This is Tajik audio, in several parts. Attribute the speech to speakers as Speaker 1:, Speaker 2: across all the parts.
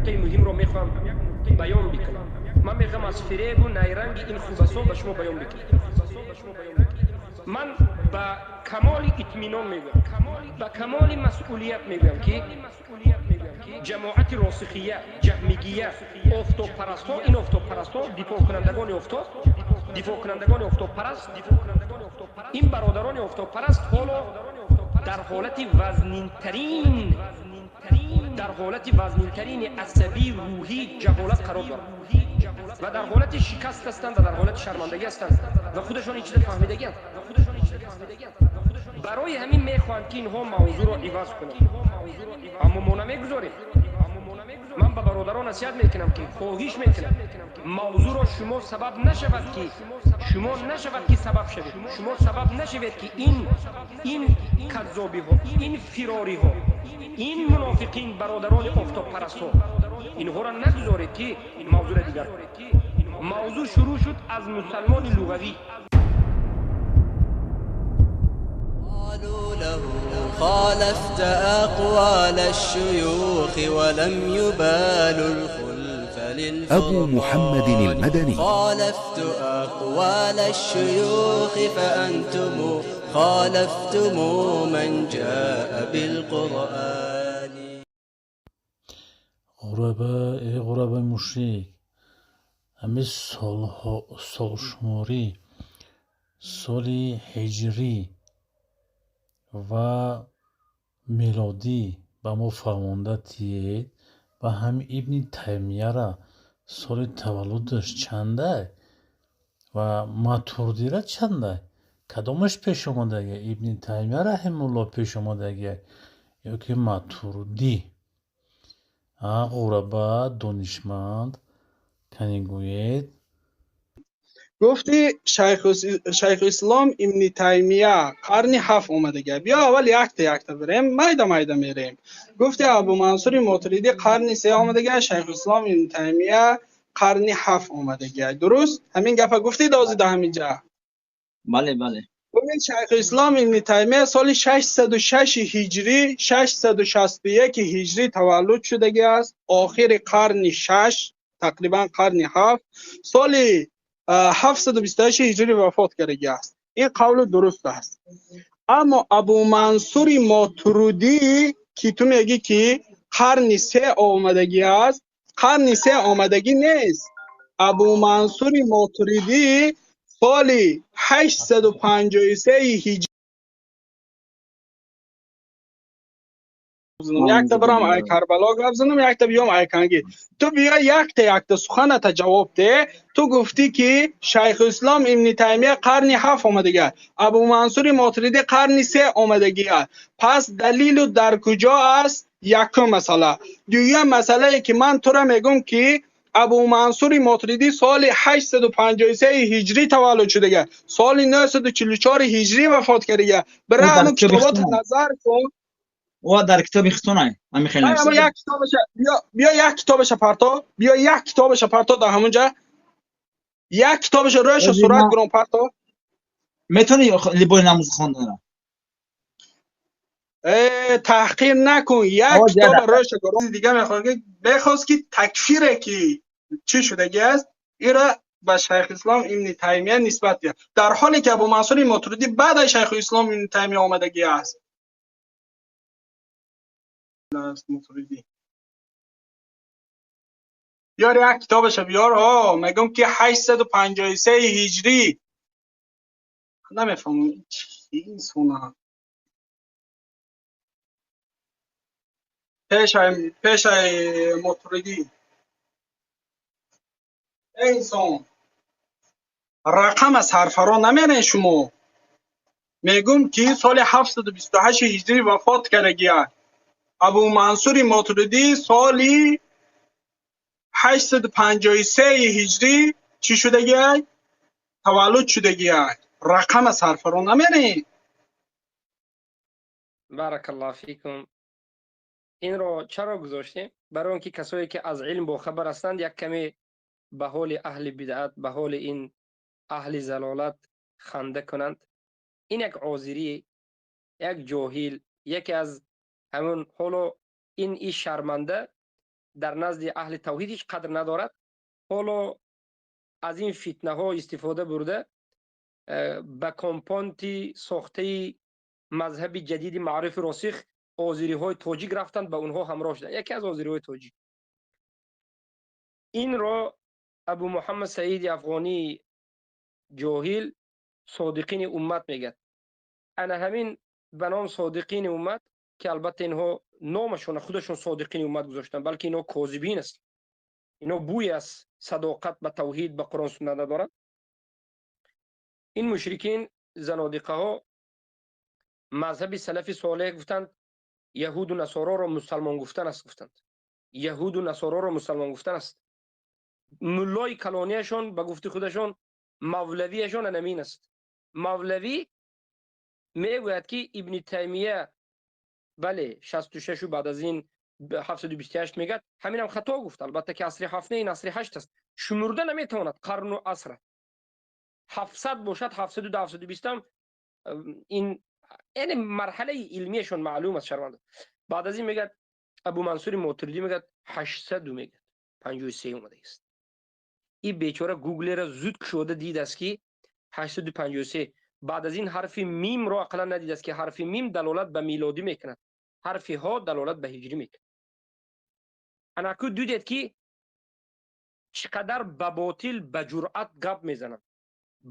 Speaker 1: Нуқтаи муҳимро мехоҳам баён бикунам. Ман мехоҳам аз фиребу найранги ин хубасон ба шумо баён бикунам. Ман ба камоли итминон мегӯям, ба камоли масъулият мегӯям, ки ҷамоати росихия, ҷаҳмигия, офтобпарастҳо, ин офтобпарастҳо, дифоъкунандагони офтоб, дифоъкунандагони офтобпараст, ин бародарони офтобпараст ҳоло дар ҳолати вазнинтарин, дар ҳолати вазнинтарини асабӣ, рӯҳӣ, ҷаҳолат қарор доранд ва дар ҳолати шикаст ҳастанд ва дар ҳолати шармандагӣ ҳастанд ва худашон ин чиза фаҳмидагианд. Барои ҳамин мехоҳанд, ки инҳо мавзӯъро иваз кунанд, аммо мо намегузорем. Ман ба бародарон насиҳат мекунам, ки хоҳиш мекунам, мавзӯъро шумо сабаб нашавад, ки шумо нашавад, ки сабаб шавед, шумо сабаб нашавед, ки ин каззобиҳо, ин фирориҳо, ин мунофиқин, бародарони офтобпарастҳо, инҳоро нагузоред, ки мавзӯъро дигар. Мавзӯъ шурӯъ шуд аз мусалмони луғавӣ.
Speaker 2: قالوا له خالفت أقوال الشيوخ ولم يبالوا الخلف للفرقان.
Speaker 3: أبو محمد المدني.
Speaker 2: خالفت أقوال الشيوخ فأنتم خالفتم من جاء بالقرآن.
Speaker 4: Ғураба, э ғурабаи мушрик, ҳамин солҳо, солшуморӣ, соли ҳиҷрӣ ва мелодӣ ба мо фаҳмонда тиед ва ҳамин Ибни Таймияра соли таваллудаш чандай ва Матурдира чандай? Кадомаш пеш омадагия? Ибни Таймия раҳимулло пеш омадагия ё ки Матурдӣ? А ғураба донишманд, кани гӯед.
Speaker 5: Гуфти, Шайхуислом Ибни Таймия қарни ҳафт омадагия. Биё, аввал якта якта бирем, майда майда мерем. Гуфти, Абу Мансури Мотуридӣ қарни се омадагия, Шайхуислом Ибни Таймия қарни ҳафт омадагия. Дуруст ҳамин гапа гуфти дозида ҳаминҷа?
Speaker 6: Бале, бале.
Speaker 5: Бубин, Шайхуислом Ибни Таймия соли 606 ҳиҷрӣ, 661 ҳиҷрӣ таваллуд шудагӣ аст, охири қарни шаш, тақрибан қарни ҳафт, соли 728 ҳиҷрӣ вафот кардагӣ аст. Ин қавлу дуруст аст. Аммо Абу Мансури Мотурудӣ, ки ту мегӣ, ки қарни се омадагӣ аст, қарни се омадагӣ нест. Абу Мансури Мотуридӣ соли 853 ҳиҷрӣ. Якта бирам ай Карбало гап занам, якта биём ай Канги. Ту биё, якта якта суханата ҷавоб де. Ту гуфтӣ, ки Шайхуислом Ибни Таймия қарни ҳафт омадагия, Абу Мансури Мотуридӣ қарни се омадагия. Пас далилу дар куҷо аст? Якум масъала. Дуюм масъалае, ки ман тура мегӯм, ки Абу Мансури Мотуридӣ соли 853 ҳиҷрӣ таваллуд шудага, соли 944 ҳиҷрӣ вафот кардага. Бира,
Speaker 6: Ӯ дар
Speaker 5: ҳамун
Speaker 6: китоби
Speaker 5: китобото
Speaker 6: хитон.
Speaker 5: назар кун.
Speaker 6: О, дар китоби хитонай ҳамин хел
Speaker 5: Ай, ама
Speaker 6: нависида.
Speaker 5: Як китобаша биё, биё, як китобаша парто, биё, як китобаша парто. Дар ҳамунҷа як китобаша рӯша
Speaker 6: Ози
Speaker 5: сурат
Speaker 6: ма-
Speaker 5: гирон парто.
Speaker 6: Метавонӣ либои намоз хонданро?
Speaker 5: Э, таҳқир накун, як
Speaker 6: Овоз
Speaker 5: китоба
Speaker 6: яда.
Speaker 5: рӯша гирон. Дига мехоҳад, ки мехост, ки такфире, ки чӣ шудагӣ аст, ира ба Шайхислом Ибни Таймия нисбат диҳад, дар ҳоле ки Абу Мансури Мотуридӣ баъд аз Шайхуислом Ибни Таймия омадагӣ аст. Мотуридӣ, биёр, як китобаша биёр. Ҳо, мегӯм, ки 853 ҳиҷрӣ. Намефаҳмам, чӣ инсона. Пешай Мотуридӣ. Эй инсон, рақам аз ҳарфаро намерен шумо. Мегӯм, ки соли 728 ҳиҷрӣ вафот кардагия. Абу Мансури Мотуридӣ соли 853 ҳиҷрӣ чӣ шудагия? Таваллуд шудагия. Рақам аз ҳарфаро намерен.
Speaker 1: Баракаллоҳу фикум. Инро чаро гузоштем? Барои он ки касое, ки аз илм бохабар ҳастанд, як каме ба ҳоли аҳли бидъат, ба ҳоли ин аҳли залолат ханда кунанд. Ин як озирӣ, як ҷоҳил, яке аз ҳамон ҳоло ин иш шарманда. Дар назди аҳли тавҳид ҳеҷ қадр надорад. Ҳоло аз ин фитнаҳо истифода бурда ба компонти сохтаи мазҳаби ҷадиди маърифи росих озириҳои тоҷик рафтанд, ба онҳо ҳамроҳ шуданд. Яке аз озириҳои тоҷик инро Абу Муҳаммад Саиди Афғонӣ ҷоҳил содиқини уммат мегӯяд. Ана ҳамин ба ном содиқини уммат, ки албатта инҳо номашон худашон содиқини уммат гузоштанд, балки инҳо козибин аст. Инҳо бӯй аз садоқат ба тавҳид, ба Қуръон суннат надоранд. Ин мушрикин занодиқаҳо мазҳаби салафи солеҳ гуфтанд, яҳуду насороро мусалмон гуфтан аст гуфтанд. Яҳуду насороро мусалмон гуфтан аст. Муллои калонияшон ба гуфти худашон мавлавияшон анамин аст. Мавлавӣ мегӯяд, ки Ибни Таймия бале 66 баъд аз ин 728 мегӯяд, ҳаминам хато гуфт. Албатта ки асри ҳафт не, ин асри ҳашт аст. Шумурда наметавонад қарну асра. 700 бошад, 700 720 ин яъне марҳалаи илмияшон маълум аст, шарманда. Баъд аз ин мегӯяд Абу Мансури Мотуридӣ мегӯяд 800 мегӯяд 53 омадааст. Ин бечора гуглера зуд кушода дидааст, ки 853. Баъд аз ин ҳарфи мимро ақаллан надидааст, ки ҳарфи мим далолат ба милодӣ мекунад, ҳарфи ҳо далолат ба ҳиҷрӣ мекунад. Анаку дидед, ки чӣ қадар ба ботил ба ҷуръат гап мезананд,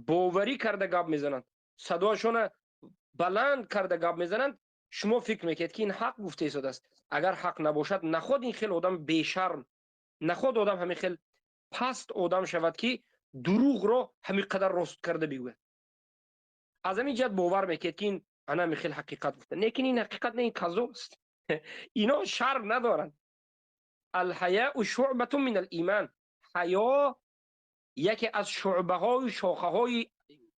Speaker 1: боварӣ карда гап мезананд, садояшона баланд карда гап мезананд. Шумо фикр мекунед, ки ин ҳақ гуфта истодааст. Агар ҳақ набошад, наход ин хел одам бешарм, наход одам ҳамин хел паст одам шавад, ки дурӯғро ҳамин қадар рост карда бигӯяд. Аз ҳамин ҷиҳат бовар мекунед, ки ин ана ҳамин хел ҳақиқат гуфта. Лекин ин ҳақиқат не, ин казоб аст. Ино шарм надоранд. Алҳаяу шуъбатун мин алиман. Ҳаё яке аз шуъбаҳою шохаҳои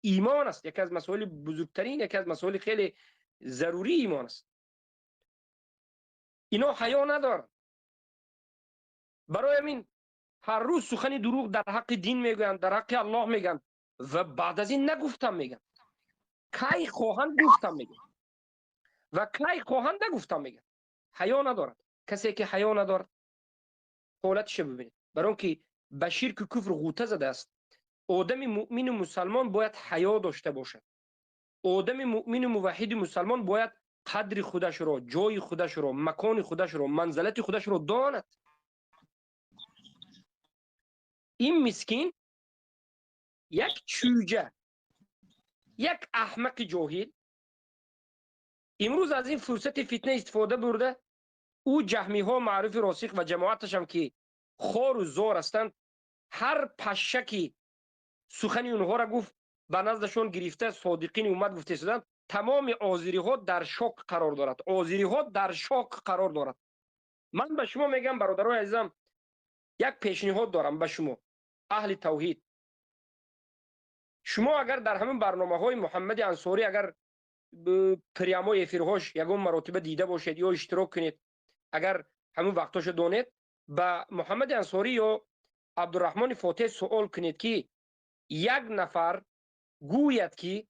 Speaker 1: имон аст, яке аз масоили бузургтарин, яке аз масоили хеле зарурии имон аст. Ино ҳаё надоранд. Барои ҳамин ҳар рӯз сухани дурӯғ дар ҳаққи дин мегӯянд, дар ҳаққи Аллоҳ мегӯянд ва баъд аз ин нагуфтам мегӯянд. Кай хоҳанд гуфтам мегӯянд ва кай хоҳанд нагуфтам мегӯянд. Ҳаё надорад. Касе ки ҳаё надорад, ҳолаташро бибинед. Барои он ки ба ширку куфр ғӯта задааст. Одами муъмину мусалмон бояд ҳаё дошта бошад. Одами муъмину муваҳҳиди мусалмон бояд қадри худашро, ҷои худашро, макони худашро, манзалати худашро донад. Ин мискин як чӯҷа, як аҳмақи ҷоҳил имрӯз аз ин фурсати фитна истифода бурда, ӯ ҷаҳмиҳо маъруфи росих ва ҷамоаташам, ки хору зор ҳастанд, ҳар пашшаки сухани онҳоро гуфт, ба наздашон гирифта содиқини уммат гуфта истоданд. Тамоми озириҳо дар шок қарор дорад. Озириҳо дар шок қарор дорад. Ман ба шумо мегӯям, бародарои азизам, як пешниҳод дорам ба шумо, аҳли тавҳид. Шумо агар дар ҳамин барномаҳои Муҳаммади Ансорӣ, агар прямой эфирҳош ягон маротиба дида бошед ё иштирок кунед, агар ҳамин вақтҳошо донед, ба Муҳаммади Ансорӣ ё Абдураҳмони Фотеҳ суол кунед, ки як нафар гӯяд, ки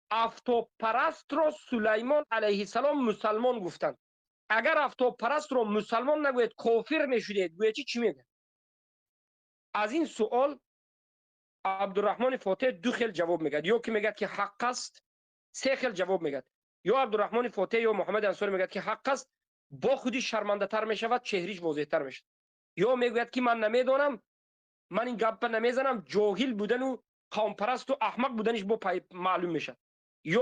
Speaker 1: афтобпарастро Сулаймон алайҳиссалом мусалмон гуфтанд. Агар афтобпарастро мусалмон нагӯяд, кофир мешудед, гӯяд чи чӣ мегӯяд? Аз ин суол Абдураҳмони Фотеҳ ду хел ҷавоб мегӯяд. Ё ки мегӯяд, ки ҳақ аст, се хел ҷавоб мегӯяд. Ё Абдураҳмони Фотеҳ ё Муҳаммади Ансорӣ мегӯяд, ки ҳақ аст, бо худи шармандатар мешавад, чеҳриш возеҳтар мешавад. Ё мегӯяд, ки ман намедонам, ман ин гапа намезанам, ҷоҳил будану қавмпарасту аҳмақ буданиш бо маълум мешавад.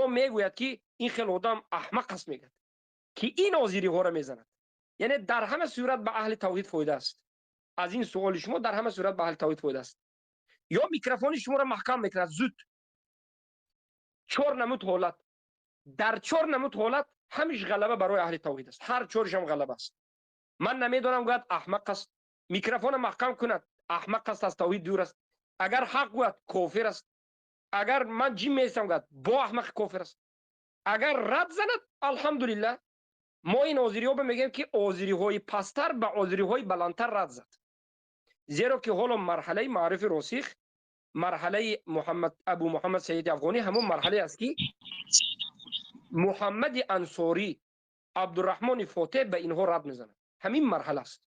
Speaker 1: Ё мегӯяд, ки ин хел одам аҳмақ аст, мегӯяд, ки ин озириҳоро мезанад. Яъне дар ҳама сурат ба аҳли тавҳид фоида аст. Аз ин суоли шумо дар ҳама сурат ба аҳли тавҳид фоида аст. Ё микрофони шуморо маҳкам мекунад зуд. Чор намуд ҳолат. Дар чор намуд ҳолат ҳамиш ғалаба барои аҳли тавҳид аст. Ҳар чоришам ғалаба аст. Ман намедонам гӯяд, аҳмақ аст. Микрофона маҳкам кунад, аҳмақ аст, аз тавҳид дур аст. Агар ҳақ гӯяд, кофир аст. Агар ман ҷим меистам гӯяд, бо аҳмақи кофир аст. Агар рад занад, алҳамдулиллаҳ, мо ин озириҳо мегӯем, ки озириҳои пасттар ба озириҳои баландтар рад зад. Зеро ки ҳоло марҳалаи маърифи росих, марҳалаи Муҳаммад Абу Муҳаммад Саиди Афғонӣ ҳамон марҳалае аст, ки Муҳаммади Ансорӣ Абдурраҳмони Фотеҳ ба инҳо рад мезанад. Ҳамин марҳала аст.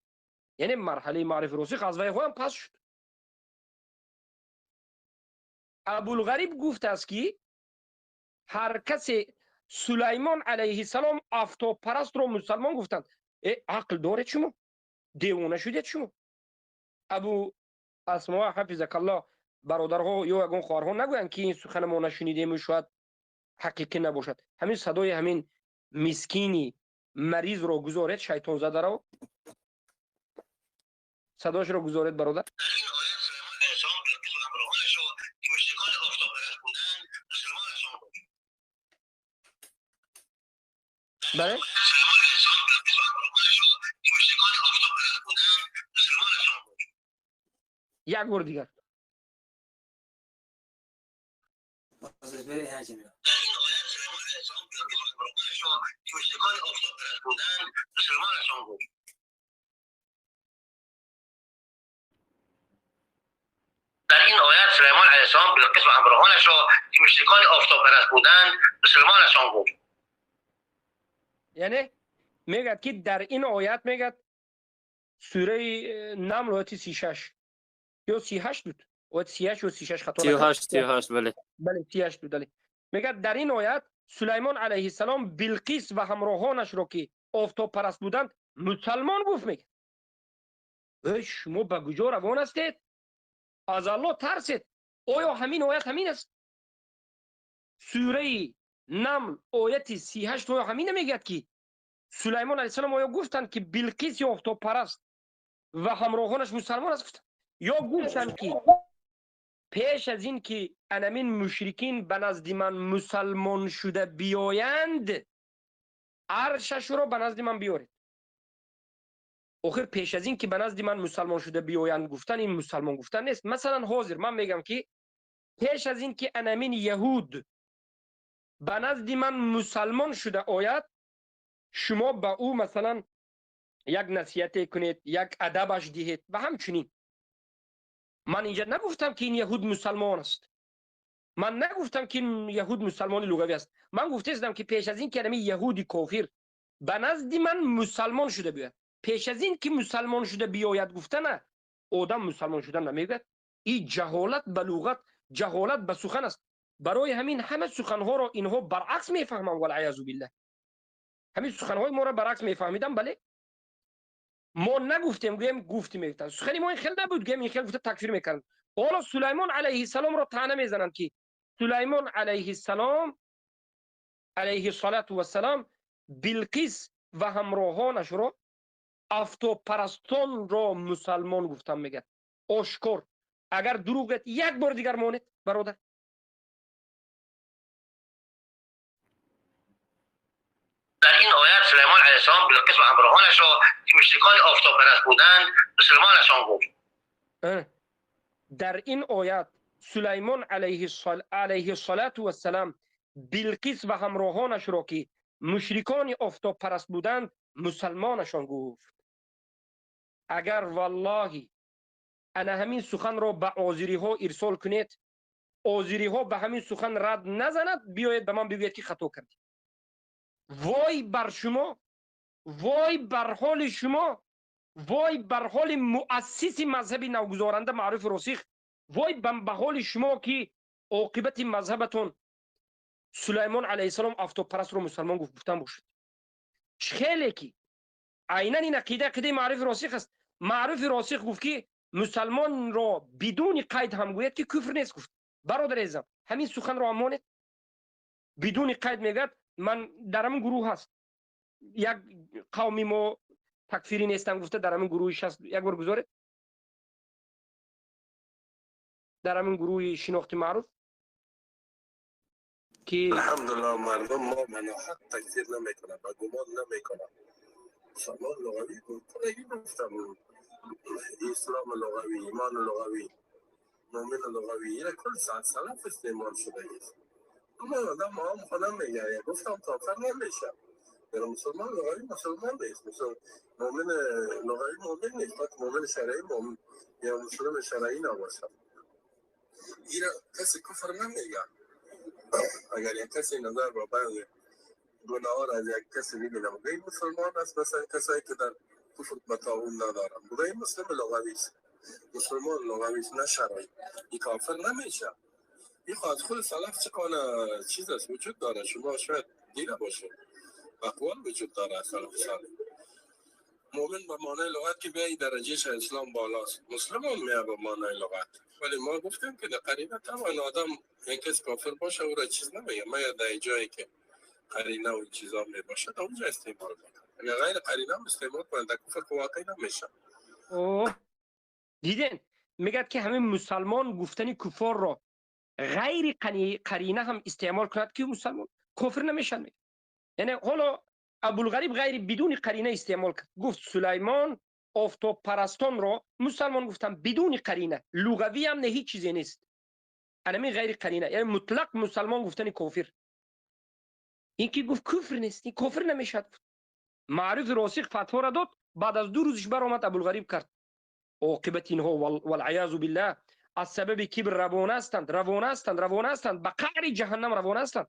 Speaker 1: Яъне марҳалаи маърифи росих аз вайҳоям пас шуд. Абулғариб гуфтааст, ки ҳар касе Сулаймон алайҳиссалом офтобпарастро мусалмон гуфтанд. Э, ақл доред шумо? Девона шудед шумо? Абу Асмо ҳафизакаллоҳ, бародарҳо ё ягон хоҳарҳо нагӯянд, ки ин сухана мо нашунидему шояд ҳақиқӣ набошад. Ҳамин садои ҳамин мискини маризро гузоред, шайтонзадаро садоашро гузоред, бародар. Бале, як бор дигар.
Speaker 7: در این آیت سلیمان علیه السلام بلقیس و همراهانش را که مشرکان آفتابپرست بودند مسلمانشان گفت.
Speaker 1: Яъне мегӯяд, ки дар ин оят, мегӯяд, сураи Намл, ояти 36 ё 38 буд, ояти 38 ё 36, хато.
Speaker 8: 38, 38, бале.
Speaker 1: Бале, 38 буд. Бале, мегӯяд, дар ин оят Сулаймон алайҳиссалом Билқис ва ҳамроҳонашро, ки офтобпараст буданд, мусалмон гуфт. Мегӯяд, эй, шумо ба куҷо равон ҳастед? Аз Аллоҳ тарсед. Оё ҳамин оят ҳамин аст? Сураи Намл, ояти 38, оё ҳамин намегӯяд, ки Сулаймон алайҳиссалом оё гуфтанд, ки Билқиси офтобпараст ва ҳамроҳонаш мусалмон аст гуфтанд, ё гуфтанд, ки пеш аз ин ки анамин мушрикин ба назди ман мусалмон шуда биёянд, аршашро ба назди ман биёред? Охир, пеш аз ин ки ба назди ман мусалмон шуда биёянд гуфтан, ин мусалмон гуфтан нест. Масалан, ҳозир ман мегӯям, ки пеш аз ин ки анамин яҳуд ба назди ман мусалмон шуда ояд, шумо ба ӯ, масалан, як насиҳате кунед, як адабаш диҳед ва ҳамчунин. Ман инҷа нагуфтам, ки ин яҳуд мусалмон аст. Ман нагуфтам, ки ин яҳуд мусалмони луғавӣ аст. Ман гуфтаистам, ки пеш аз ин ки анамин яҳуди кофир ба назди ман мусалмон шуда биёяд. Пеш аз ин ки мусалмон шуда биёяд гуфтана, одам мусалмон шуда намегӯяд. Ин ҷаҳолат ба луғат, ҷаҳолат ба сухан аст. Барои ҳамин ҳама суханҳоро инҳо баръакс мефаҳманд, валъаязу биллаҳ. Ҳамин суханҳои моро баръакс мефаҳмидам. Бале, мо нагуфтем, гӯем гуфтем, мегуфтанд, сухани мо ин хел набуд, гӯем ин хел гуфта такфир мекарданд. Ҳоло Сулаймон алайҳиссаломро таъна мезананд, ки Сулаймон алайҳиссалом, алайҳиссалату вассалам, Билқис ва ҳамроҳонашро, офтобпарастонро мусалмон гуфтан, мегӯяд ошкор. Агар дурӯғ гӯяд, як бор дигар монед, бародар.
Speaker 7: Дар ин оят Сулаймон алайҳиссалом Билқис ва ҳамроҳонашро, ки мушрикони офтобпараст буданд, мусулмонашон гуфт.
Speaker 1: Дар ин оят Сулаймон алайҳиссалату вассалам Билқис ва ҳамроҳонашро, ки мушрикони офтобпараст буданд, мусалмонашон гуфт. Агар, валлоҳи, ана ҳамин суханро ба озириҳо ирсол кунед, озириҳо ба ҳамин сухан рад назанад, биёед ба ман бигӯед, ки хато кардед. Вой бар шумо, вой бар ҳоли шумо, вой бар ҳоли муассиси мазҳаби навгузоранда маъруфи росих, вой ба ҳоли шумо, ки оқибати мазҳабатон Сулаймон алайҳиссалом офтобпарастро мусалмон гуфтан бошад. Хеле ки айнан ин ақида ақидаи маъруфи росих аст. Маъруфи росих гуфт, ки мусалмонро бидуни қайд ҳам гӯяд, ки куфр нест, гуфт. Бародари азизам, ҳамин суханро ҳам монед. Бидуни қайд мегӯяд. Ман дар ҳамин гурӯҳ ҳаст як қавми мо такфирӣ нестам гуфта, дар ҳамин гурӯҳи 60, як бор гузоред, дар ҳамин гурӯҳи шинохти маъруф ки
Speaker 9: Алҳамдулиллоҳ, мардум мо маноҳақ такфир намекунад ва гумон намекунад. Мусалмон луғавӣ куллагӣ гуфтам, ислом луғавӣ, имон луғавӣ, мӯмин луғавӣ, ина кул салаф истеъмол шудагист. Аммо одам ҳам худам мегӯяд, гуфтам кофир намешавад. Яъне мусулмон луғавӣ мусулмон нест, мӯмин луғавӣ мӯмин нест, балки мӯмин шаръӣ ё муслими шаръӣ набошад. Ира касе куфр намегӯяд. Агар як касе назар ба баъзе گناه را از یک کسی میبینم این مسلمان است، مثلا کسایی که در کفر به طاغوت ندارن، بگه این مسلم لغوی است، مسلمان لغوی است نه شرعی، این کافر نمیشه. این از خود سلف چه چیز است وجود داره، شما شاید دیده باشید اقوال وجود داره سلف صالح. مؤمن به معنای لغت که به درجهش اسلام بالاست، مسلمان میه به معنای لغت، ولی ما گفتیم که در قرینه طبعا آدم یک کس کافر باشه او را چیز نمیگه، مگر در جایی که قرینه و این چیزا می باشه در اونجا استعمال میکنه، اگر غیر قرینه هم استعمال کنه در کفر واقعی نمیشه.
Speaker 1: دیدن میگه که همه مسلمان گفتنی کفار را غیر قرینه هم استعمال کند که مسلمان کفر نمیشن. یعنی حالا ابوالغریب غیر بدون قرینه استعمال کرد، گفت سلیمان آفتاب پرستان را مسلمان گفتم بدون قرینه، لغوی هم نه هیچ چیزی نیست، انمی غیر قرینه، یعنی مطلق مسلمان گفتن کافر. این که گفت کفر نیست، این کفر نمیشد. معروف راسخ فتوا را داد، بعد از 2 روزش برآمد ابوالغریب کرد. عاقبت اینها والعیاذ بالله از سبب کبر روانه هستند، روانه هستند، روانه هستند، به قعر جهنم روانه هستند.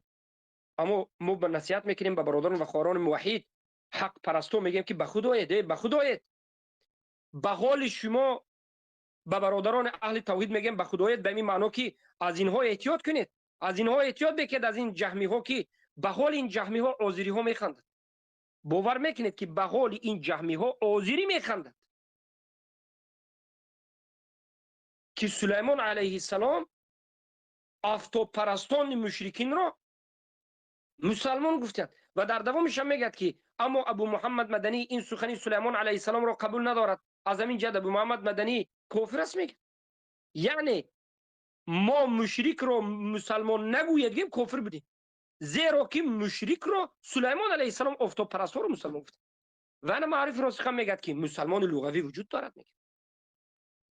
Speaker 1: اما ما به نصیحت میکنیم به برادران و خواهران موحد حق پرستو، میگیم که به خود آید، به خود آید. به حال شما به برادران اهل توحید میگیم به خود آید، به این معنا که از اینها احتیاط کنید، از اینها احتیاط بکنید، از این جهمی ها که به حال این جهمی ها آذری ها میخندند. باور میکنید که به حال این جهمی ها آذری میخندند که سلیمان علیه السلام آفتاب پرستان مشرکین را مسلمان گفتند. و در دوامش هم میگه که اما ابو محمد مدنی این سخنی سلیمان علیه السلام را قبول ندارد، از همین جهت ابو محمد مدنی کافر است میگه. یعنی ما مشرک را مسلمان نگوید کافر بودیم، زیرا که مشرک را سلیمان علیه السلام آفتاب پرست را مسلمان گفت. و انا معرف راسخ میگه که مسلمان لغوی وجود دارد میگه،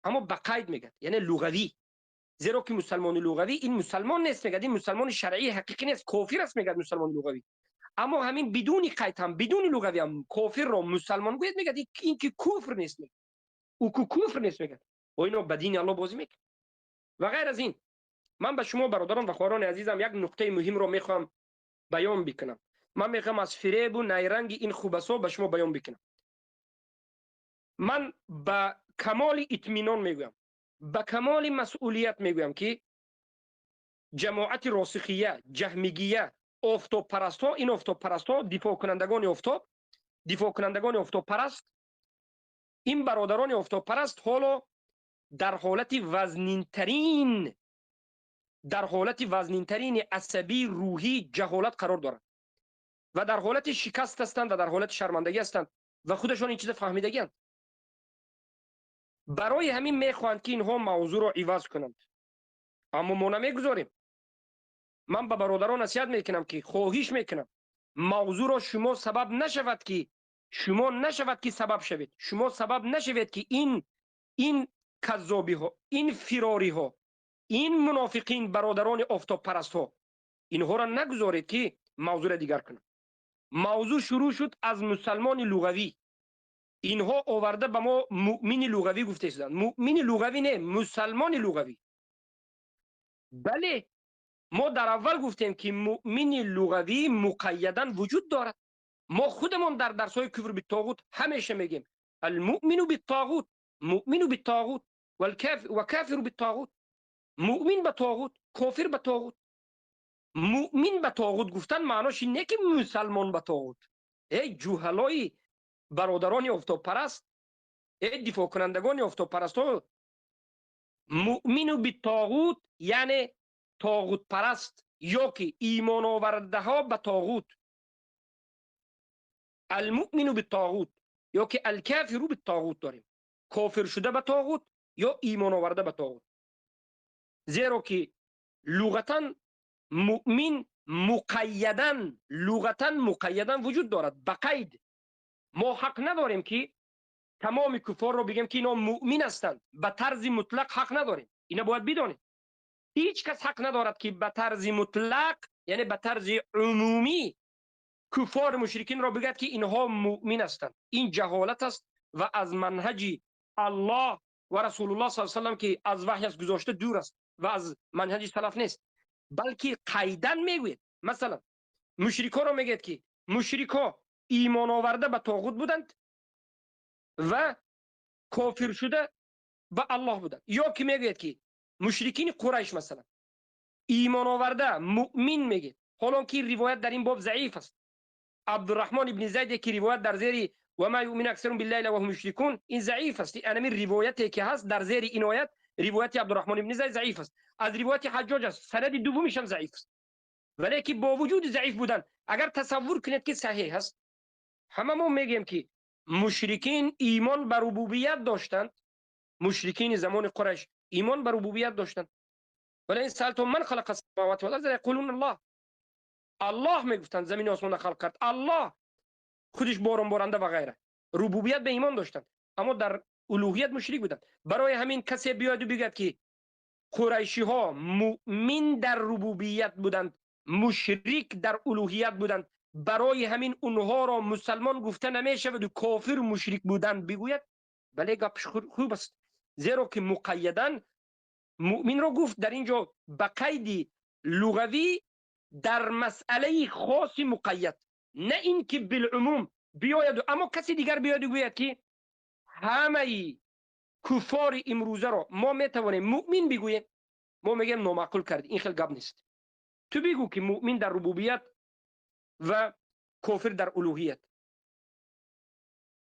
Speaker 1: اما به قید میگه، یعنی لغوی، زیرا که مسلمان لغوی این مسلمان نیست میگه، این مسلمان شرعی حقیقی نیست، کافر است میگه مسلمان لغوی. اما همین بدون قید هم بدون لغوی هم کافر را مسلمان گوید میگه این که کفر نیست میگه، او که کفر نیست میگه، و اینو به دین الله بازی میکنه. و غیر از این من به شما برادران و خواهران عزیزم یک نقطه مهم رو میخوام بیان بکنم. من میخوام از فریب و نیرنگ این خوبسا به شما بیان بکنم. من به کمال اطمینان میگویم، به کمال مسئولیت میگویم که جماعت راسخیه، جهمیگیه، آفتاب پرست ها، این آفتاب پرست ها، دفاع کنندگان آفتاب، دفاع کنندگان آفتاب پرست، این برادران آفتاب پرست حالا در حالت وزنین ترین، در حالت وزنین ترین عصبی روحی جهالت قرار دارند و در حالت شکست هستند و در حالت شرمندگی هستند و خودشان این چیز فهمیدگی هستند. برای همین میخواهند که اینها موضوع را عوض کنند، اما ما نمیگذاریم. من به برادران نصیحت میکنم که خواهش میکنم موضوع را شما سبب نشود که شما نشود که سبب شوید، شما سبب نشوید که این کذابی ها، این فراری ها، این منافقین، برادران آفتاب پرست ها، اینها را نگذارید که موضوع را دیگر کنند. موضوع شروع شد از مسلمان لغوی، اینها آورده به ما مؤمن لغوی گفته شدند. مؤمن لغوی نه، مسلمان لغوی. بله ما در اول گفتیم که مؤمن لغوی مقیدا وجود دارد. ما خودمون در درس‌های کفر بالطاغوت همیشه میگیم المؤمن بالطاغوت، مؤمن بالطاغوت والکافر وکافر بالطاغوت، مؤمن به طاغوت، کافر به طاغوت. مؤمن به طاغوت گفتن معناش اینه که مسلمان به طاغوت. ای جهلای برادران آفتاب پرست، ای دفاع کنندگان آفتاب پرست ها، مؤمن بالطاغوت یعنی طاغوت پرست یا که ایمان آورده ها به طاغوت. المؤمن بالطاغوت یا که الکافر بالطاغوت داریم، کافر شده به طاغوت یا ایمان آورده به طاغوت. زیرا که لغتا مؤمن مقیدا، لغتا مقیدا وجود دارد به قید. ما حق نداریم که تمام کفار رو بگیم که اینا مؤمن هستند، به طرز مطلق حق نداریم. اینا باید بدانیم هیچ کس حق ندارد که به طرز مطلق، یعنی به طرز عمومی کفار مشرکین را بگد که اینها مؤمن هستند. این جهالت است و از منهج الله و رسول الله صلی الله علیه و سلم که از وحی است گذاشته دور است و از منهج سلف نیست، بلکه قیدن میگوید. مثلا مشرکان را میگید که Мушрикҳо имон оварда ба тоғут буданд ва кофир шуда ба Аллоҳ буданд. Ё ки мегӯяд ки мушрикини Қурайш масалан имон оварда муъмин мегӯяд, ҳолон ки ривоят дар ин боб заиф аст. Абдурраҳмон ибни Зайд ки ривоят дар зери ва ма юъмину аксарум биллаҳи илла ва ҳум мушрикун, ин заиф аст. Анами ривояте ки ҳаст дар зери ин оят, ривояти Абдурраҳмон ибни Зайд заиф аст. Аз ривояти Ҳаҷҷоҷ аст, санади дуввумиш ҳам заиф аст. Вале ки бо вуҷуди заиф будан, агар тасаввур кунед ки саҳеҳ аст, ҳама мо мегӯем ки мушрикин имон ба рубубият доштанд. Мушрикини замони Қурайш имон ба рубубият доштанд. Вале ин саалтум ман халақа ас-самавати вал арза яқулун Аллоҳ. Аллоҳ мегуфтанд, замини осмонро халқ кард Аллоҳ, худиш борон боранда ва ғайра. Рубубият ба имон доштанд, аммо дар улуҳият мушрик буданд. Барои ҳамин касе биёяду бигӯяд ки қурайшиҳо муъмин дар рубубият буданд, мушрик дар улуҳият буданд, барои ҳамин онҳоро мусалмон гуфта намешавад, кофир мушрик буданд бигӯяд, бале, гапш хуб аст. Зеро ки муқайядан муъминро гуфт дар ин ҷо ба қайди луғавӣ дар масъалаи хоси муқайяд, на ин ки билумум биёяду. Аммо каси дигар биёяду гӯяд ки ҳамаи куффори имрӯзаро мо метавонем муъмин бигӯем, мо мегӯем номаъқул кардӣ, ин хел гап нест. Ту бигӯ ки муъмин дар рубубият ва кофир дар улуҳият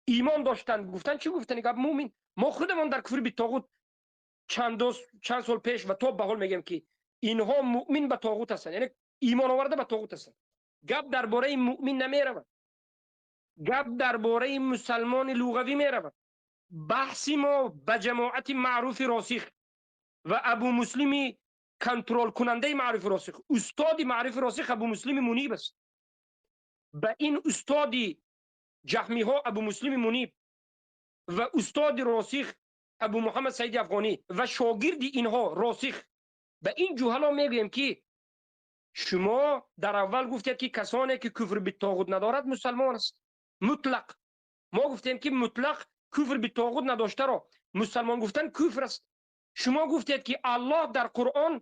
Speaker 1: имон доштанд, гуфтан чӣ гуфтани гап муъмин? Мо худамон дар куфри битоғут чанд сол пеш ва то ба ҳол мегӯем ки инҳо муъмин ба тоғут ҳастанд, яъне имон оварда ба тоғут ҳастанд. Гап дар бораи муъмин намеравад, гап дар бораи мусалмони луғавӣ меравад. Баҳси мо ба ҷамоати маъруфи росих ва Абу Муслими контролкунандаи маъруфи росих, устоди маъруфи росих Абу Муслими Муниб аст. Ба ин устоди ҷаҳмиҳо Абу Муслими Муниб ва устоди росих Абу Муҳаммад Саиди Афғонӣ ва шогирди инҳо росих, ба ин ҷуҳало мегӯем ки шумо дар аввал гуфтед ки касоне ки куфр битоғут надорад мусалмон аст мутлақ. Мо гуфтем ки мутлақ куфр битоғут надоштаро мусалмон гуфтан куфр аст. Шумо гуфтед ки Аллоҳ дар Қуръон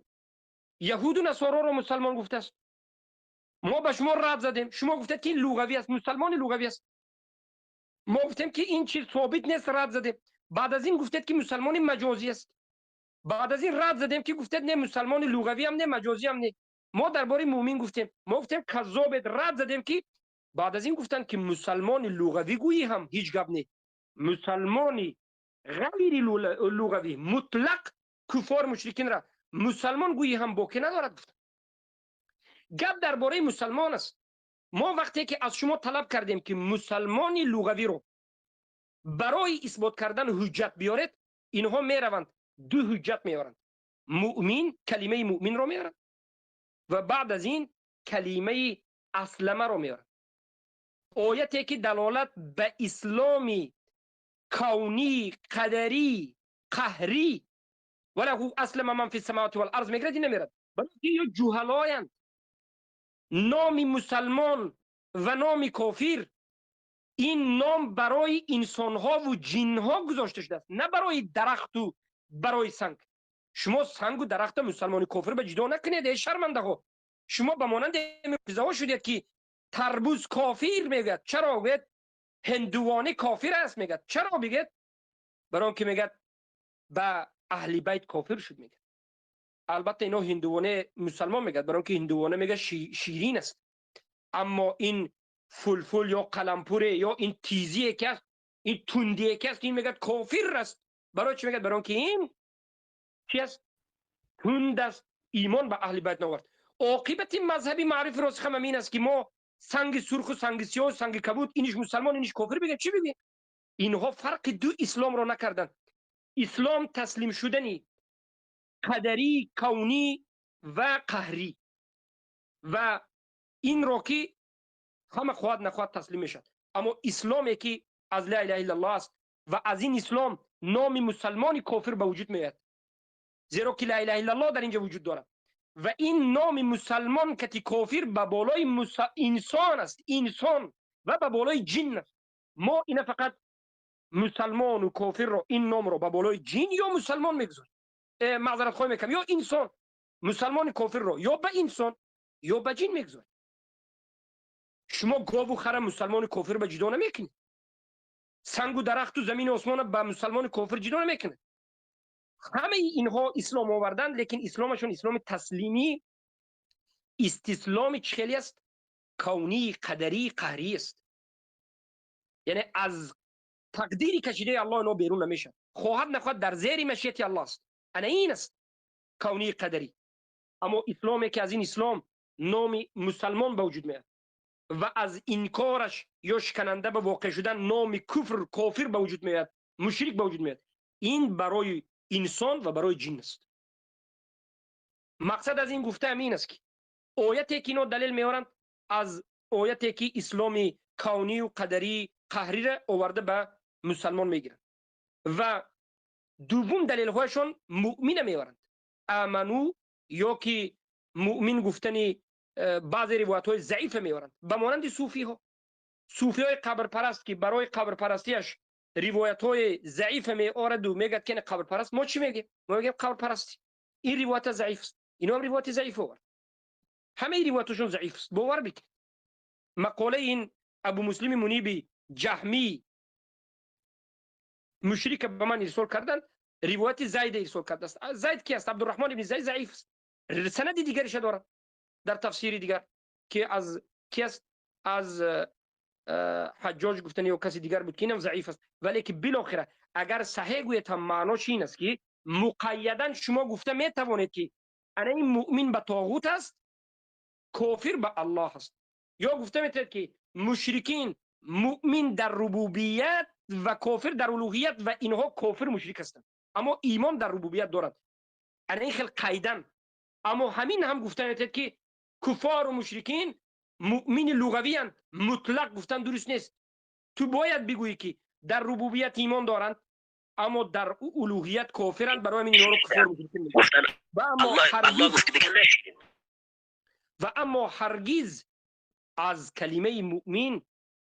Speaker 1: яҳуду насороро мусалмон гуфтааст. Мо ба шумо рад задем. Шумо гуфтед ки луғавӣ аст, мусалмони луғавӣ аст. Мо гуфтем ки ин чиз собит нест, рад задем. Баъд аз ин гуфтед ки мусалмони маҷозӣ аст. Баъд аз ин рад задем ки гуфтед не, мусалмони луғавӣ ҳам не, маҷозӣ ҳам не. Мо дар бораи муъмин гуфтем, мо гуфтем каззобед, рад задем ки баъд аз ин гуфтанд ки мусалмони луғавӣ гӯӣ ҳам ҳеҷ гап не, мусалмони ғайри луғавӣ мутлақ куффор мушрикинра мусалмон гӯӣ ҳам боке надорад гуфтанд. Гап дар бораи мусалмон аст. Мо вақте ки аз шумо талаб кардем ки мусалмони луғавиро барои исбот кардан ҳуҷҷат биёред, инҳо мераванд ду ҳуҷҷат меоранд. Муъмин, калимаи муъминро меоранд ва баъд аз ин калимаи асламаро меоранд. Ояте ки далолат ба исломи кавнӣ, қадарӣ, қаҳрӣ валаҳу аслама ман фи самавати вал арз мегирад, ин намерад. Балки ё ҷуҳалоянд. Номи мусалмон ва номи кофир ин ном барои инсонҳову ҷинҳо гузошта шудааст, на барои дарахту барои санг. Шумо сангу дарахта мусалмони кофир ба ҷудо накунед, эй шармандаҳо. Шумо ба монанди мӯъҷизаҳо шудед ки тарбуз кофир мегӯяд. Чаро гӯяд? Ҳиндувонӣ кофир аст мегӯяд. Чаро бигӯяд? Барои он ки мегӯяд ба аҳли байт кофир шуд мегӯяд. Албатта ино ҳиндувоне мусалмон мегӯяд, барои он ки ҳиндувоне мегӯяд ширин аст. Аммо ин фулфул ё қалампуре ё ин тизие ки аст, ин тундие ки аст, ин мегӯяд кофир аст. Барои чӣ мегӯяд? Барои он ки ин чи аст? Тунд аст, имон ба аҳли байт наовард. Оқибати мазҳаби маърифи росих ҳам ин аст ки мо санги сурху санги сиёҳ, санги кабуд, иниш мусалмон, иниш кофир бигӯем. Чӣ бигӯем? Инҳо фарқи ду исломро накарданд. Ислом таслим шудани қадарӣ, кавнӣ ва қаҳрӣ ва инро ки ҳама хоҳад нахоҳад таслим мешавад. Аммо исломе ки аз ла илаҳа иллаллоҳ аст ва аз ин ислом номи мусалмони кофир ба вуҷуд меояд, зеро ки ла илаҳа иллаллоҳ дар инҷа вуҷуд дорад ва ин номи мусалмон кати кофир ба болои инсон аст, инсон ва ба болои ҷин аст. Мо ина фақат мусалмону кофирро, ин номро ба болои ҷин ё мусалмон мегузорем. Маъзарат хоҳӣ мекунам, ё инсон, мусалмони кофирро ё ба инсон ё ба ҷин мегузорем. Шумо гову хара мусалмони кофир ба ҷудо намекунед. Сангу дарахту замини осмона ба мусалмони кофир ҷудо намекунед. Ҳамаи инҳо ислом оварданд, лекин исломашон исломи таслимӣ, истисломи чӣ хеле аст? Кавнӣ, қадарӣ, қаҳрӣ аст. Яъне аз тақдири кашидаи Аллоҳ инҳо берун намешавад. Хоҳад нахоҳад дар зери машияти Аллоҳ аст. Ана ин аст кавнии қадарӣ. Аммо исломе ки аз ин ислом номи мусалмон ба вуҷуд меояд ва аз инкораш ё шикананда ба воқеъ шудан номи куфр, кофир ба вуҷуд меояд, мушрик ба вуҷуд меояд, ин барои инсон ва барои ҷин аст. Мақсад аз ин гуфтаам ин аст ки ояте ки инҳо далел меоранд аз ояте ки исломи кавнию қадарӣ қаҳриро оварда ба мусалмон мегиранд ва дуввум далелҳояшон муъмина меоранд. Аману ё ки муъмин гуфтани баъзе ривоятҳои заифа меоранд, ба монанди суфиҳо. Суфиҳои қабрпараст ки барои қабрпарастиаш ривоятҳои заифа меораду мегӯяд ки қабрпараст. Мо чӣ мегӯем? Мо мегӯем қабрпарастӣ. Ин ривоята заиф аст. Иноам ривояти заиф овард. Ҳамаи ривояташон заиф аст. Бовар бикунед. Мақолаи ин Абу Муслими Муниби ҷаҳмӣ мушрика ба ман ирсол карданд, ривояти Зайда ирсол кардааст. Зайд ки аст? Абдурраҳмон ибни Зайд заиф аст. Санади дигариша дорад дар тафсири дигар ки аз ки аст? Аз Ҳаҷҷоҷ гуфтани ё каси дигар буд ки инам заиф аст. Вале ки билохира агар саҳеҳ гӯяд ҳам маънош ин аст ки муқайядан шумо гуфта метавонед ки ана ин муъмин ба тоғут аст, кофир ба Аллоҳ аст. Ё гуфта метавонед ки мушрикин муъмин дар рубубият ва кофир дар улуҳият ва инҳо кофир мушрик ҳастанд, аммо имон дар рубубият дорад. Ана ин хел қайдан. Аммо ҳамин ҳам гуфта метавонед ки куфору мушрикин муъмини луғавиянд, мутлақ гуфтан дуруст нест. Ту бояд бигӯӣ ки дар рубубият имон доранд, аммо дар улуҳият кофиранд, барои ҳамин инҳоро куфор мушрикин мегӯянд. Ва аммо ҳаргиз аз калимаи муъмин,